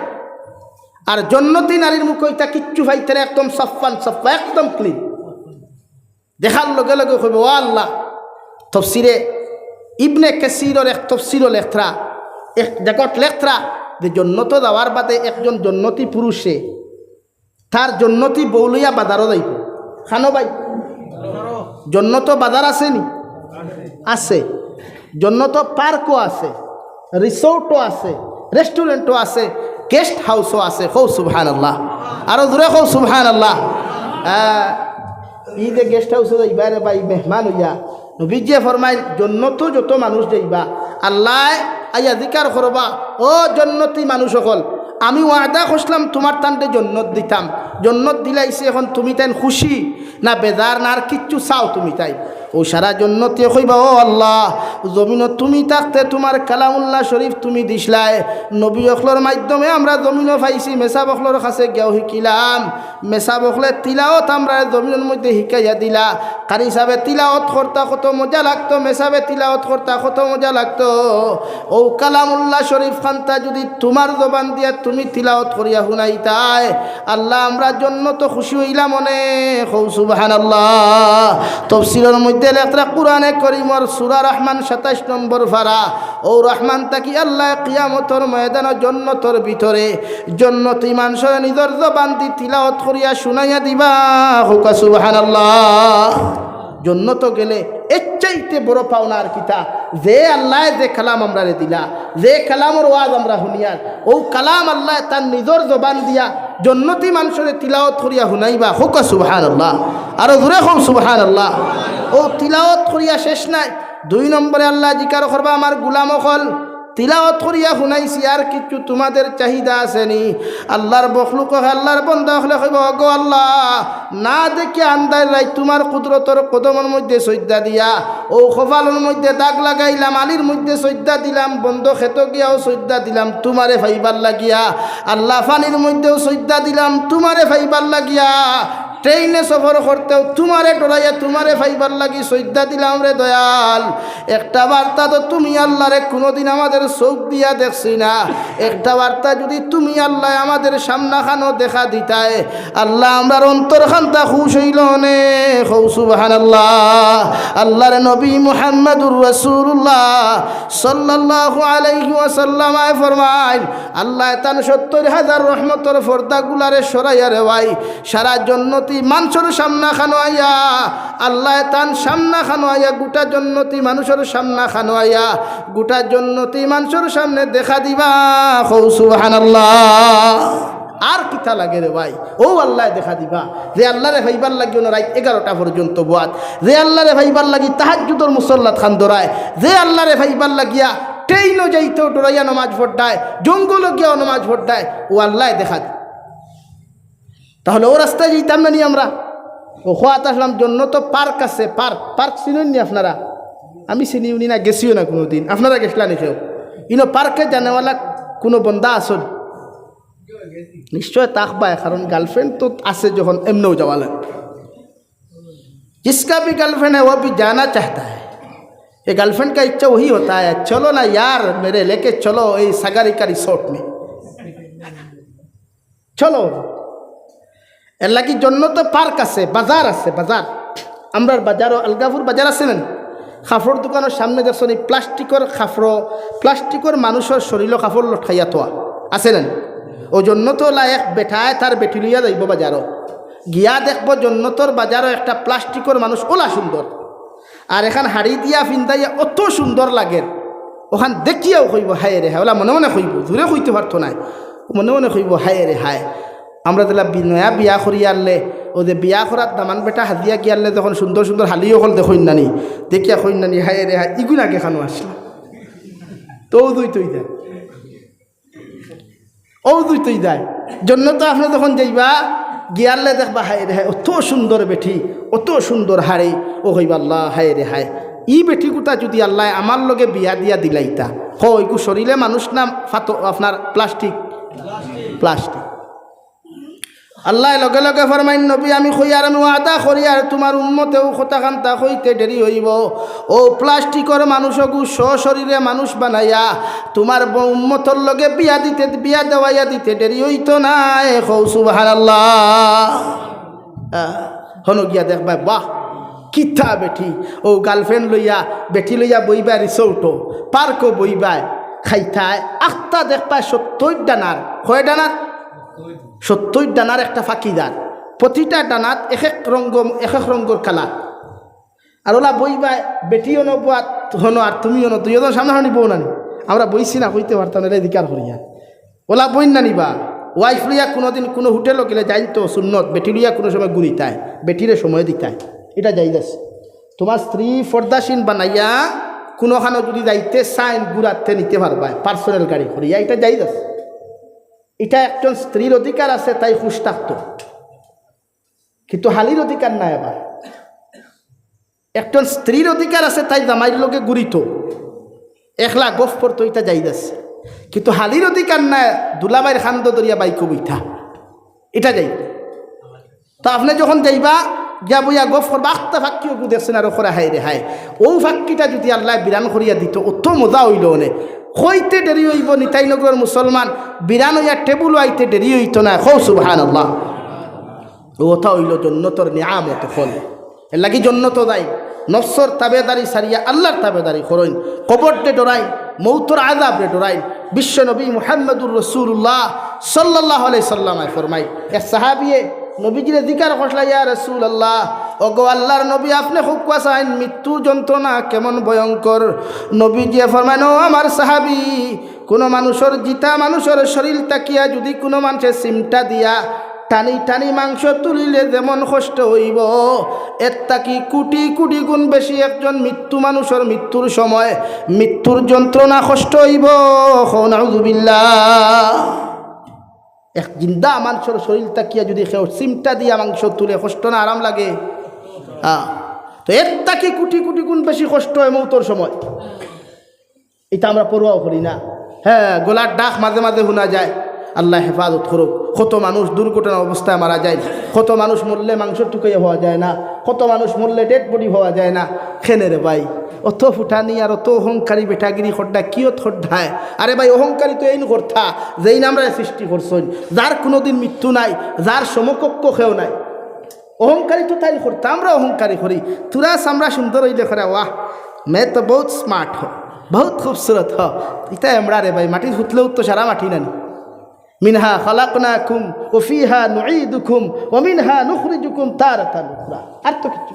আর জন্নতি নারীর মুখো ইতা কিচ্ছু পাইতারা একদম সাফান সাফা, একদম ক্লিন। দেখার লগে লগে কইবো, "ও আল্লাহ।" তফসিরে ইবনে কাসিরর এক তফসিরো লেখরা, এক জাগাত লেখরা যে জন্নতো যাওয়ার বাদে একজন জন্নতি পুরুষে তার জন্নতি বউ লইয়া বাজারো যাইবো। খানো ভাই, জন্নতো বাজার আছে নি? আছে। জন্নতো পার্কও আছে, রিসোর্টও আছে, রেস্টুরেন্টও আছে, গেস্ট হাউসও আছে। কও সুবহানাল্লাহ। আরো জোরে কও সুবহানাল্লাহ। আহ, ই যে গেস্ট হাউসো যাইবা রে ভাই, মেহমান অইয়া, নবীজিয়ে ফরমাইন, জন্নতো যত মানুষ যাইবা, আল্লায় আইয়া জিকার করবা, "ও জন্নতি মানুষ অকল, আমি ওয়াদা করছিলাম তুমার তানরে জন্নত দিতাম, জন্নত দিলাইছি, এখন তুমি তাইন খুশি না বেজার না আর কিচ্ছু চাও তুমি তাইন?" অউ সারা জন্নতিয়ে কইবা, "ও আল্লাহ, জমিনো তুমি থাকতে তুমার কালামুল্লাহ শরীফ তুমি দিছলায়, নবী অকলর মাধ্যমে আমরা জমিনো পাইছি, মেসাব অকলর কাছে গিয়াও শিখিলাম, মেসাব অকলে তিলাওত আমরারে জমিনর মধ্যে শিখাইয়া দিলা, কারি সাবে তিলাওত করতা কত মজা লাগতো, মেসাবে তিলাওত করতা কত মজা লাগতো। অউ কালামুল্লাহ শরীফ খানতা যুদি তুমার জবান দিয়া তুমি তিলাওত করিয়া হুনাইতায়, আল্লাহ আমরা জন্নতো খুশি অইলাম অনে।" কও সুবহানাল্লাহ। তফসিরর মধ্যে লেখরা কুরআনে করিমর সূরা রহমান সাতাইশ নম্বর পারা, অউ রহমান থাকি আল্লায় কিয়ামতর ময়দানো জন্নতর ভিতরে জন্নতি মানষরে নিজর জবান দি তিলাওত করিয়া হুনাইয়া দিবা। কউক্কা সুবহানাল্লাহ। জন্নতো গেলে এর চাইতে বড় পাওনা আর কিতা? যে আল্লায় যে কালাম আমরারে দিলা, যে কালামর ওয়াজ আমরা হুনিয়ার, অউ কালাম আল্লায় তান নিজর জবান দিয়া জন্নতি মানষরে তিলাওত করিয়া হুনাইবা। কউক্কা সুবহানাল্লাহ। আরো জোরে কও সুবহানাল্লাহ। অউ তিলাওত করিয়া শেষ নাই। দুই নম্বরে আল্লায় জিকার করবা, "আমার গুলাম অকল, তিলাওত করিয়া হুনাইছি, আর কিচ্ছু তুমাদের চাহিদা আছে নি?" আল্লার মখলুক অকলে, আল্লার বন্দা অকলে কইবা, "ওগো আল্লাহ, না দেখিয়া আন্দাইর রাইত তুমার কুদরতর কদমর মধ্যে সইজদা দিয়া, অউ কপালর মধ্যে দাগ লাগাইলাম, আলির মধ্যে সইজদা দিলাম, বন্দো খেতো গিয়াও সইজদা দিলাম তুমারে পাইবার লাগিয়া, আল্লাহ পানির মধ্যেও সইজদা দিলাম তুমারে পাইবার লাগিয়া।" ট্রেইনে সফর করতেও তুমারে ডরাইয়া তুমারে পাইবার লাগি সইজদা দিলাম রে দয়াল। একটা বার্তা তো তুমি আল্লারে কুনুদিন আমাদের চউখ দিয়া দেখছি না। একটা বার্তা যুদি তুমি আল্লায় আমাদের সামনাখানো দেখা দিতায়, আল্লাহ আমরার অন্তর খানতা খুশ অইলো অনে। কও সুবহানাল্লাহ। আল্লার নবী মুহাম্মাদুর রাসূলুল্লাহ সাল্লাল্লাহু আলাইহি ওয়াসাল্লাম আয় ফরমাইন, আল্লায় তান সত্তইর হাজার রহমতর পর্দাগুলারে সরাইয়া রে ভাই, সারা জন্নতি মানষর সামনাখানো আইয়া, আল্লায় তান সামনাখানো আইয়া, গুটা জন্নতি মানষর সামনাখানো আইয়া, গুটা জন্নতি মানষর সামনে দেখা দিবা। কও সুবহানাল্লাহ। আর কিতা লাগে রে ভাই? অউ আল্লায় দেখা দিবা। যে আল্লারে পাইবার লাগি অনো রাইত এগারোটা পর্যন্ত বওয়াত, যে আল্লারে পাইবার লাগি তাহাজ্জুদর মুসল্লাত খান ধরায়, যে আল্লারে পাইবার লাগিয়া ট্রেইনো যাইতেও ডরাইয়া নমাজ পড়ডায়, জঙ্গলো গিয়াও নমাজ পড়ডায়, অউ আল্লায় দেখা দিবা। তাহলে অউ রাস্তায় যাইতাম না নি আমরা? অউ কওয়াত আসলাম, জন্নতো পার্ক আছে, পার্ক। পার্ক চিনইন নি আপনারা? আমি চিনিও নি না, গেছিও না কুনুদিন। আপনারা গেছলা নি কেউ? ইনো পার্কে যানেওয়ালা কুনু বন্দা আছইন? নিশ্চয় থাকবায়, কারণ গার্লফ্রেন্ড তো আছে যখন এমনেও যাওয়া লাগে। जिसका भी गर्लफ्रेंड है वो भी जाना चाहता है। ये गर्लफ्रेंड का इच्छा वही होता है, "चलो ना यार मेरे, लेके चलो ये सागरिका रिसोर्ट में।" চলো। এর লাগি জন্নতো পার্ক আছে, বাজার আছে, বাজার। আমরার বাজারো আলগাপুর বাজার আছে না? কাপড়র দোকানর সামনে দেখছো নি প্লাস্টিকর কাপড়, প্লাস্টিকর মানুষর শরীলো কাপড় লটকাইয়া থোয়া আছে না? অউ জন্নতো অলা এক বেটায় তার বেটি লইয়া যাইবো বাজারো, গিয়া দেখবো জন্নতর বাজারো একটা প্লাস্টিকর মানুষ অলা সুন্দর, আর এখান হাড়ি দিয়া ফিন্দাইয়া অত সুন্দর লাগের, অখান দেখিয়াউ কইবো, "হায় রে হায়।" অলা মনে মনে কইবো, জোরে কইতে পারতো নায়, মনে মনে কইবো, "হায় রে হায়।" আমরা যেলা বি-, নয়া বিয়া করি আরলে, অউ যে বিয়া করার দামান বেটা হাজিয়া গিয়ারলে যখন সুন্দর সুন্দর হালি অকল দেখইন না নি, দেখিয়া কইন না নি, "হায় রে হায়, ইগুন আগে খানো আসলা।" তো অউ দুইতই যায়। অউ দুইতই যায়। জন্নতো আপনে যখন যাইবা, গিয়ারলে দেখবা, "হায় রে হায়, অত সুন্দর বেটি, অত সুন্দর হাড়ি।" অউ কইবা, "আল্লাহ, হায় রে হায়।" ই বেটিগুতা যুদি আল্লায় আমার লগে বিয়া দিয়া দিলাইতা, কও, ইগু শরীরে মানুষ না ফাতো-, আপনার প্লাস্টিক? প্লাস্টিক। আল্লায় লগে লগে ফরমাইন, "নবী, আমি কইয়ার, আমি ওয়াদা করিয়ার, তুমার উম্মতেও কথাখানতা কইতে দেরি অইবো। অউ প্লাস্টিকর মানুষগু সশরীরে মানুষ বানাইয়া তুমার ব-, উম্মতর লগে বিয়া দিতে, বিয়া দেওয়াইয়া দিতে দেরি অইতো নায়।" কও সুবহানাল্লাহ। আহ, হনো গিয়া দেখবায়, বাহ, কিতা বেটি, অউ girlfriend লইয়া, বেটি লইয়া বইবায় রিসোর্টো, পার্কো বইবায়, খাইতায়, আখতা দেখবায় সত্তইর ডানার, কয় ডানার? সত্তইর ডানার একটা ফাকি যার, প্রতিটা ডানাত এক এক রঙ্গ, এক এক রঙ্গর কালার। আর অলা বইবায়, বেটি অনো বওয়াত হনো আর তুমি অনো, দুইওজন সামনাসামনি বও না নি? আমরা বইছি না, কইতে পারতাম না, এরা অধিকার করিয়া। অলা বইন না নি বা, wife লইয়া কুনুদিন কুনু হোটেলো গেলে যাইন তো সুন্নত, বেটি লইয়া কুনু সময় ঘুরিতায়, বেটিরে সময় দিতায়, ইটা জায়েজ আছে। তুমার স্ত্রী পর্দাশীল বানাইয়া কুনুখানো যুদি যাইতে চাইন, ঘুরাতে নিতে পারবায়, personal গাড়ি করিয়া, ইটা জায়েজ আছে। ইটা একজন স্ত্রীর অধিকার আছে, তাই খুশ থাকতো। কিন্তু হালির অধিকার নাই। আবার একজন স্ত্রীর অধিকার আছে, তাই জামাইর লগে ঘুরিতো, একলা গফ করতো, ইটা জায়েজ আছে। কিন্তু হালির অধিকার নাই দুলাভাইর কান্দো ধরিয়া বাইকো বইতা, ইটা জায়েজ। তা আপনে যখন যাইবা, গিয়া বইয়া গফ করবা, আখতা ফাক্কিও গু দেখছইন আর অখরে হায় রে হায়। অউ ফাক্কিটা যুদি আল্লায় বিরান করিয়া দিতো, অত মজা অইলো অনে। কইতে দেরি অইবো, নিতাইনগরর মুসলমান, বিরান অইয়া টেবুলো আইতে দেরি অইতো নায়। কও সুবহানাল্লাহ। অউ অতা অইলো জন্নতর নিয়ামত অকল। এরলাগি জন্নতো যাইন, নফসর তাবেদারি ছাড়িয়া আল্লার তাবেদারি করইন, কবররে ডরাইন, মউতর আযাবরে ডরাইন। বিশ্বনবী মুহাম্মদুর রাসূলুল্লাহ সাল্লাল্লাহু আলাইহি সাল্লামে ফরমাইন, এক সাহাবিয়ে নবীজিরে জিকার করলা, "ইয়া রাসূলুল্লাহ, ওগো আল্লার নবী, আপনে কউক্কা চাইন মৃত্যুর যন্ত্রণা কেমন ভয়ঙ্কর?" নবীজিয়ে ফরমাইন, "ও আমার সাহাবী, কুনু মানুষর, জিতা মানুষর শরীল থাকিয়া যুদি কুনু মানষে চিমটা দিয়া টানি টানি মাংস তুলিলে যেমন কষ্ট অইবো, এর থাকি কুটি কুটি গুণ বেশি একজন মৃত্যু মানুষর মৃত্যুর সময় মৃত্যুর যন্ত্রণা কষ্ট অইবো।" কও নাউজুবিল্লাহ। এক জিন্দা মানষর শরীল থাকিয়া যুদি কেউ চিমটা দিয়া মাংস তুলে, কষ্ট না আরাম লাগে? হ্যাঁ। তো এর থাকি কুটি কুটি গুণ বেশি কষ্ট অয় মউতর সময়। ইটা আমরা পরোয়াও করি না। হ্যাঁ, গলার ডাক মাঝে মাঝে হুনা যায়, আল্লায় হেফাজত করউক। কত মানুষ দুর্ঘটনা অবস্থায় মারা যাইন, কত মানুষ মরলে মাংস টুকাইয়া পাওয়া যায় না, কত মানুষ মরলে dead body পাওয়া যায় না। কেনে রে ভাই, অত ফুটানি আর অত অহংকারী বেটাগিরি কররা কিয়ত কররায়? আরে ভাই, অহংকারী তো এইন করতা, যেইন আমরারে সৃষ্টি করছইন, যার কুনুদিন মৃত্যু নাই, যার সমকক্ষ কেউ নাই। অহংকারী তো তাইন করতা, আমরা অহংকারী করি। থুড়া চামড়া সুন্দর অইলে কইরা, "ওয়াহ, মে তো বহুত smart হ, বহুত খুবসুরত হ।" ইতা এমরা রে ভাই, মাটিত হুতলেও তো সারা মাটি নানি। "মিনহা খালাকনাকুম ওয়া ফিহা নুঈদুকুম ওয়া মিনহা নুখরিজুকুম তারাতান উখরা।" আর তো কিচ্ছু।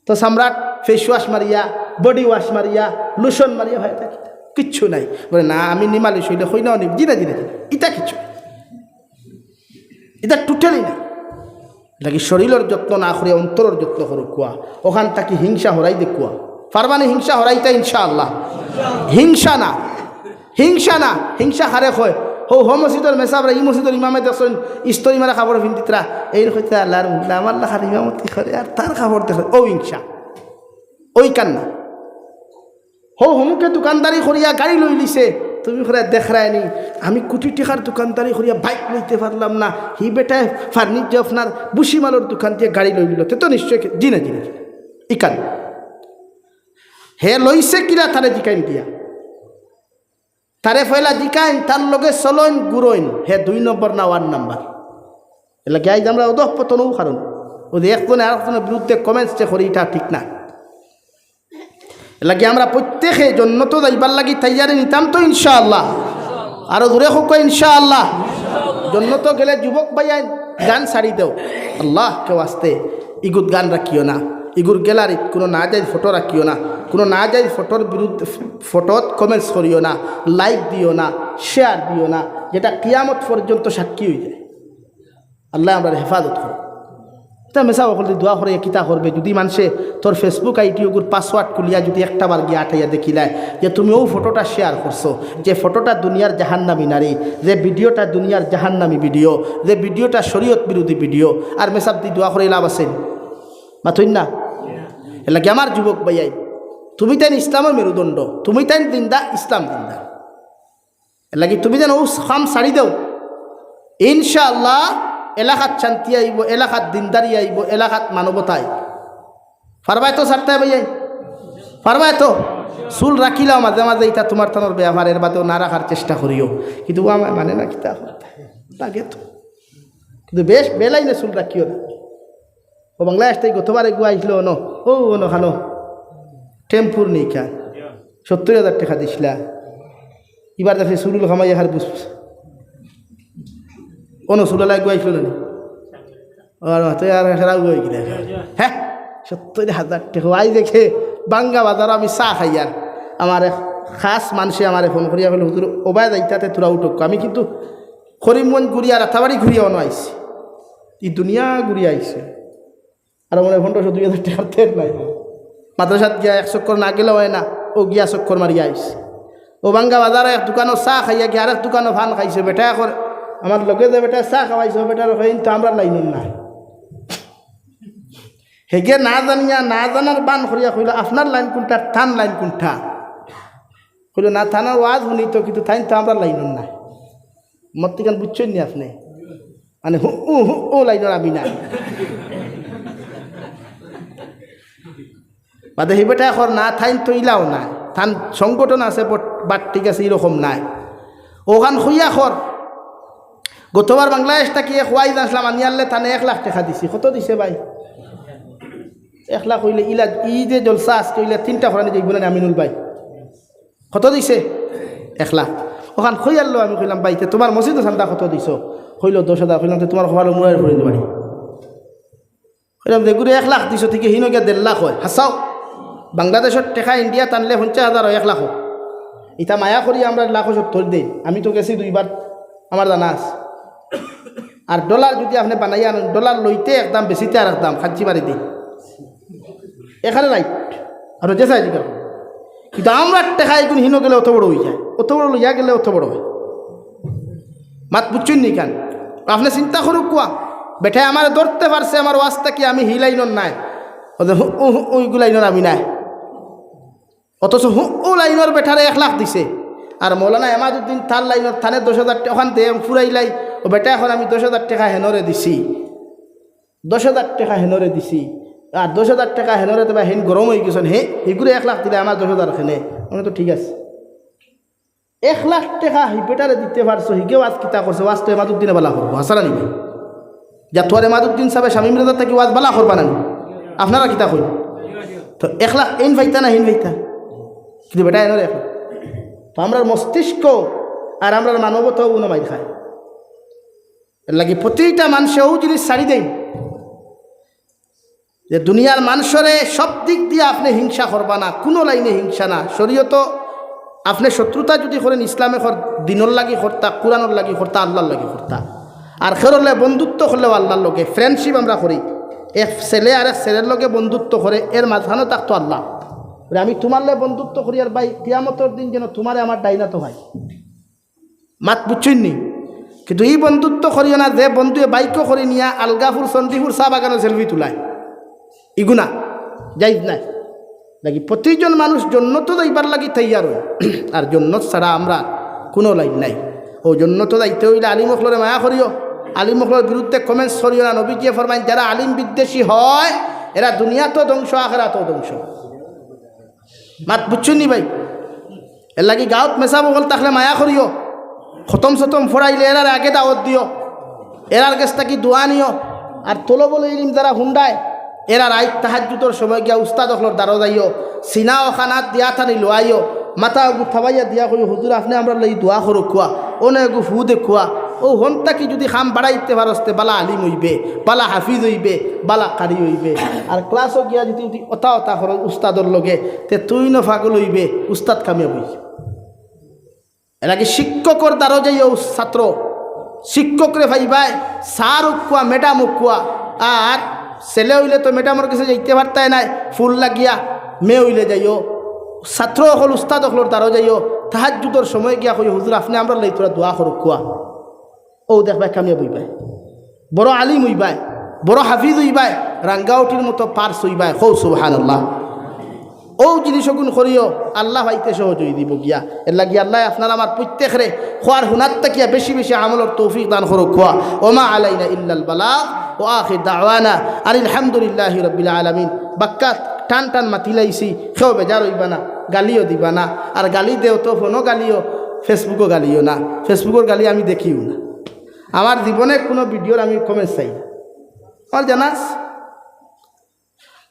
তো সম্রাট face wash মারিয়া, body wash মারিয়া, lotion মারিয়া হয় তা কিচ্ছু নাই। বলে, "না, আমি নিমালিশ অইলে কই না অনি, জি না, জি না, জি না।" ইতা কিচ্ছু নাই। ইতা totally নাই। লাগি শরীলর যত্ন না করিয়া অন্তরর যত্ন করউক্কা। অখান থাকি হিংসা হরাই দেউক্কা। পারবানি হিংসা হরাইতা ইনশাআল্লাহ? হিংসা না, হিংসা না, হিংসা কারে কয়? হউ, হউ মসজিদর মেসাবরা, ই মসজিদর ইমামে দেখছইন, ইস্তরি মারা কাপড় পিন্দিতরা, এইন কইতা, "আল্লার মুল্লা, আমার লাখান ইমামতি করে, আর তার কাপড় দেখে", অউ হিংসা, অউ কান্না। হউ, হমুকে দোকানদারি করিয়া গাড়ি লইলিছে, তুমি কইরা দেখরায়নি, আমি কুটি টেকার দোকানদারি করিয়া bike লইতে পারলাম না, হি বেটায় ফার্নিচার আপনার ভুসিমালর দোকান দিয়া গাড়ি লইলিলো, তে তো নিশ্চয় কে-, জি না, জি না, জি না। ইকান। হে লইছে কিলা তারে জিকাইন দিয়া। তারে পয়লা জিকাইন, তার লগে চলইন, ঘুরইন, হে দুই নম্বর না one number। এরলাগি আইজ আমরা অধঃপতন অউ কারণ। অউ যে একজনে আরকজনর বিরুদ্ধে comments যে করি, ইটা ঠিক না। এরলাগি আমরা প্রত্যেকে জন্নতো যাইবার লাগি তৈয়ারি নিতাম তো ইনশাআল্লাহ। আরো জোরে কউক্কা ইনশাআল্লাহ। জন্নতো গেলে যুবক ভাইয়াইন গান ছাড়ি দেও। আল্লাহকে ওয়াস্তে ইগুত গান রাখিও না, ইগুর galleryত কুনু নাজায়েজ ফটো রাখিও না, কুনু নাজায়েজ ফটোর বিরুদ্ধে, ফটোত comments করিও না, like দিও না, share দিও না, যেটা কিয়ামত পর্যন্ত সাক্ষী অইযায়। আল্লায় আমরারে হেফাজত করো। তে মেসাব অকলদি দোয়া করিয়া কিতা করবে? যুদি মানষে তোর Facebook ID ওগুর password খুলিয়া যুদি একটা বার গিয়া আটাইয়া দেখিলায় যে তুমি অউ ফটোটা share করছো, যে ফটোটা দুনিয়ার জাহান্নামী নারী, যে ভিডিওটা দুনিয়ার জাহান্নামী ভিডিও, যে ভিডিওটা শরীয়ত বিরোধী ভিডিও, আর মেসাবদি দোয়া করি লাভ আছে? মাতইন না? এরলাগি আমার যুবক ভাইয়াইন, তুমি তাইন ইসলামর মেরুদণ্ড, তুমি তাইন জিন্দা, ইসলাম জিন্দা। এরলাগি তুমি যেন অউ কাম ছাড়ি দেও, ইনশাআল্লাহ এলাকাত শান্তি আইবো, এলাকাত দিনদারি আইবো, এলাকাত মানবতা আইবো। পারবায় তো ছাড়তায় ভাইয়াইন? পারবায় তো? চুল রাখিলাও মাঝে মাঝে, ইটা তুমার তানর ব্যাপার, এর বাদেও না রাখার চেষ্টা করিও, কিন্তু ও আমায় মানে না, কিতা করতায় লাগে তো। কিন্তু বেশ বেলাইনে চুল রাখিও না। ও বাংলাদেশ থাকি গতবার এগু আইছিল, অনো, ও অনো খানো টেম্পুর নিকা সত্তর হাজার টেকা দিছিলা। ইবার দেখি চুরুল কামাই এখার বুঝ, অনো চুলালা এগু আইছিল না নি? আর মাতে আর হেরাও হয়ে গেলে। হ্যাঁ, সত্তর হাজার টেকা। আই দেখে বাঙ্গা বাজারো আমি চা খাইয়ার, আমার এক খাস মানষে আমারে ফোন করিয়া কইল, "হুজুর, ওবায় যাইতাতে থুড়া উঠউক্কা।" আমি কিন্তু করিমগঞ্জ ঘুরিয়া, রাতাবাড়ি ঘুরিয়া অনো আইছি, ই দুনিয়া ঘুরিয়া আইছি। আর মনে হয় পনেরোশো দুই হাজার টেকার তেল নাই। মাদ্রাসাত গিয়া এক চক্কর না গেলে অয় না, ও গিয়া চক্কর মারিয়া আইছে। ও বাঙ্গা বাজারো এক দোকানো চা খাইয়া গিয়া আরেক দোকানো পান খাইছে। বেটায় কর, আমার লগে যে বেটায় চা খাওয়াইছে, ও বেটায় কয়, "ইন তো আমরার লাইনর নায়।" হেগে না জানিয়া, না জানার বান করিয়া কইল, "আপনার লাইন কুনটা, তান লাইন কুনটা?" কইল, "না, তানর ওয়াজ হুনি তো, কিন্তু তাইন তো আমরার লাইনর নায়।" মতটিখান বুঝছইন নি আপনে? মানে, হু, উ, হু, উ লাইনর আমি নায়। বাদে হি বেটায় কর, "না, তাইন তো ইলাও নায়। তান সংগঠন আছে, but, but ঠিক আছে, ইরকম নায়।" অখান কইয়া কর, গতবার বাংলাদেশ থাকি এক ওয়াইজ আনছলাম, আনিয়ারলে তানে এক লাখ টেকা দিছি। কত দিছে ভাই? এক লাখ অইলে ইলা, ই যে জলসা আজকে অইলে তিনটা করানি যাইবো না নি আমিনুল ভাই? কত দিছে? এক লাখ। অখান কইয়ারলো আমি কইলাম, "ভাই, তে তুমার মসজিদো চান্দা কত দিছো?" কইলো, "দশ হাজার।" কইলাম, "তে তুমার কপালো মুড়ার পড়ি দিবানি।" কইলাম, "যেগুরে এক লাখ দিছো, ঠিক হিনো গিয়া দেড় লাখ অয়।" হাছাউ, বাংলাদেশর টেকা ইন্ডিয়াত আনলে পঞ্চাশ হাজার অয়, এক লাখ অয়। ইতা মায়া করি আমরা লাখো সত্তর দেই। আমি তো গেছি দুইবার, আমার জানা আছে। আর ডলার যদি আপনে বানাইয়া আনইন, ডলার লইতে এক দাম, বেচিতে আর এক দাম, খাচ্ছি বাড়ি দিই। এখানে রাইট। আর যে চাই জিকার করো। কিন্তু আমরার টেকা ইগুন হিনো গেলে অত বড় অইযায়, অত বড় লইয়া গেলে অত বড় অয়। মাত বুঝছইন নি কেন? আপনে চিন্তা করুক্কা, বেটায় আমারে ধরতে পারছে, আমার ওয়াজ থাকি আমি হি লাইনর নায়। ও যে হু, উ, হু, উ, ইগু লাইনর আমি নায়। অথচ হু, উ লাইনর বেটারে এক লাখ দিছে। আর মৌলানা এমাদুদ্দিন তার লাইনর তানে দশ হাজার টেকা অখান দে ফুরাইলাই, ও বেটায় কর আমি দশ হাজার টেকা হেনরে দিছি। দশ হাজার টেকা হেনরে দিছি। আর দশ হাজার টেকা হেনরে দেবা, হেন গরম অইগেছইন, হে, হিগুরে এক লাখ দিলে আমার দশ হাজার কেনে? মানে তো ঠিক আছে। এক লাখ টেকা হি বেটারে দিতে পারছো, হিগেও ওয়াজ কিতা করছে, ওয়াজ তো এমাদুদ্দিনে বালা করবো, হাছা না নি ভাই? যা তোর এমাদুদ্দিন সাবে শামীম রেজার থাকি ওয়াজ বালা করবা না নি? আপনারা কিতা কইন? তো এক লাখ এইন পাইতা না হিন পাইতা? কিন্তু বেটায় হেনরে এক লাখ। তো আমরার মস্তিষ্ক আর আমরার মানবতাও গুনো মাইর খায়। এরলাগি প্রতিটা মানষে অউ জিনিস ছাড়ি দেইন যে দুনিয়ার মানষরে সব দিক দিয়া আপনে হিংসা করবা না, কুনু লাইনে হিংসা না। শরীয়তো আপনে শত্রুতা যুদি করইন, ইসলামে কর, দিনর লাগি করতা, কুরআনর লাগি করতা, আল্লার লাগি করতা। আর কেউরলে বন্ধুত্ব করলেও আল্লার লগে, friendship আমরা করি, এক ছেলে আরেক ছেলের লগে বন্ধুত্ব করে, এর মাঝখানো থাকতো আল্লা। বলে, "আমি তুমারলে বন্ধুত্ব করি আর ভাই, কিয়ামতর দিন যেন তুমারে আমার ডাইন আতো পাই।" মাত বুঝছইন নি? কিন্তু ই বন্ধুত্ব করিও না, যে বন্ধুয়ে বাইকো করি নিয়া আলগাপুর চণ্ডীপুর চা বাগানো selfie তুলায়, ইগু না, জাইজ নায়। লাগি প্রতিজন মানুষ জন্নতো যাইবার লাগি তৈয়ার অয়, আর জন্নত ছাড়া আমরা কুনু লাইন নাই। অউ জন্নতো যাইতে অইলে আলিম অকলরে মায়া করিও, আলিম অকলর বিরুদ্ধে comments করিও না। নবীজিয়ে ফরমাইন, যারা আলিম বিদ্বেষী হয়, এরা দুনিয়াতো ধ্বংস, আখেরাতো ধ্বংস। মাত বুঝছইন নি ভাই? এরলাগি গাউত মেসাব অকল থাকলে মায়া করিও, খতম সতম ফড়াইলে এরার আগে দাওয়াত দিও, এরার গেছ থাকি দোয়া নিও। আর তলবুল ইলিম যারা হুন্ডায়, এরা রাইত তাহাজ্জুদর সময় গিয়া উস্তাদ অকলর দ্বারো যাইও, সিনা অখানাত দিয়া থানি লওয়াইও, মাথা অগু থাবাইয়া দিয়া কইও, "হুজুর, আপনে আমরার লাগি দোয়া করুক্কা, অনো এগু ফু দেউক্কা।" অউ হন থাকি যুদি কাম বাড়াইতে পারস, তে বালা আলিম অইবে, বালা হাফিজ অইবে, বালা কারি অইবে। আর ক্লাসো গিয়া যুদি, যুদি অতা অতা করস উস্তাদর লগে, তে তুইনও পাগল অইবে, উস্তাদ কামিয়াব অইবে। এরলাগি শিক্ষকর দ্বারো যাইও ছাত্র, শিক্ষকরে পাইবায়, স্যার অউক্কা, ম্যাডাম অউক্কা, আর ছেলে অইলে তো ম্যাডামর গেছে যাইতে পারতায় নায়, ফুল লাগিয়া, মেয়ে অইলে যাইও, ছাত্র অকল, উস্তাদ অকলর দ্বারো যাইও, তাহাজ্জুদর সময় গিয়া কইও, "হুজুর, আপনে আমরার লাগি থুড়া দোয়া করুক্কা।" অউ দেখবায় কামিয়াব অইবায়, বড় আলিম অইবায়, বড় হাফিজ অইবায়, রাঙ্গাউটির মতো পার্স অইবায়। কও সুবহানাল্লাহ। অউ জিনিস অগুন করিও, আল্লায় পাইতে সহজ অই দিবো গিয়া। এরলাগি আল্লায় আপনার আমার প্রত্যেকরে কওয়ার হুনার থাকিয়া বেশি বেশি আমলর তৌফিক দান করউক্কা। ওমা আলাইনা ইল্লাল বালাগ, ওয়া আখির দাওয়ানা আনিল হামদুলিল্লাহি রাব্বিল আলামিন। বাক্কা টান টান মাতিলাইছি, কেউ বেজার অইবা না, গালিও দিবা না। আর গালি দেও তো ফোনো গালিও, Facebook-ও গালিও না। Facebook-অর গালি আমি দেখিও না। আমার জীবনে কুনু video-র আমি comment চাই না। আমার জানাস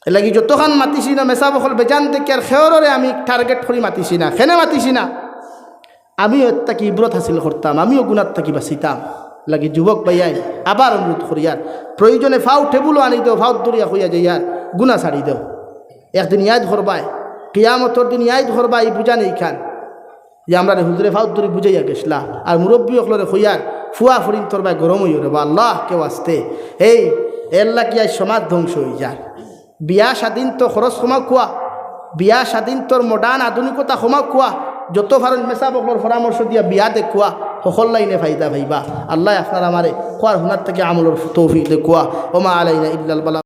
এরলাগি যতখান মাতিছি না, মেসাব অকল বেজান দেখিয়ার কেউররে আমি target করি মাতিছি না। কেনে মাতিছি না? আমিও এর থাকি ইবরত হাসিল করতাম, আমিও গুনার থাকি বাঁচিতাম। এরলাগি যুবক ভাইয়াইন, আবার অনুরোধ করিয়ার, প্রয়োজনে ফাও টেবুলো আনি দেও, ফাও ধরিয়া কইয়া যাইয়ার, গুনা ছাড়ি দেও। একদিন ইয়াদ করবায়, কিয়ামতর দিন ইয়াদ করবায়, ই বুঝা নেই খান যে আমরারে হুজুরে ফাও ধরি বুঝাইয়া গেছলা। আর মুরব্বি অকলরে কইয়ার, ফুয়া ফুরিন্তর বায় গরম অইও রে বা আল্লাহ, কেউ আসতে। এই, এরলাগি আইজ সমাজ ধ্বংস অই যার। বিয়া শাদিন তো খরচ কমাউক্কা, বিয়া শাদিন তোর modern আধুনিকতা কমাউক্কা, যত পারইন মেসাব অকলর পরামর্শ দিয়া বিয়া দেউক্কা, হকল লাইনে ফায়দা পাইবা। আল্লায় আপনার আমারে কওয়ার হুনার থাকি আমলর তৌফিক দেউক্কা। ওমা আলাইনা ইল্লাল বালাগ।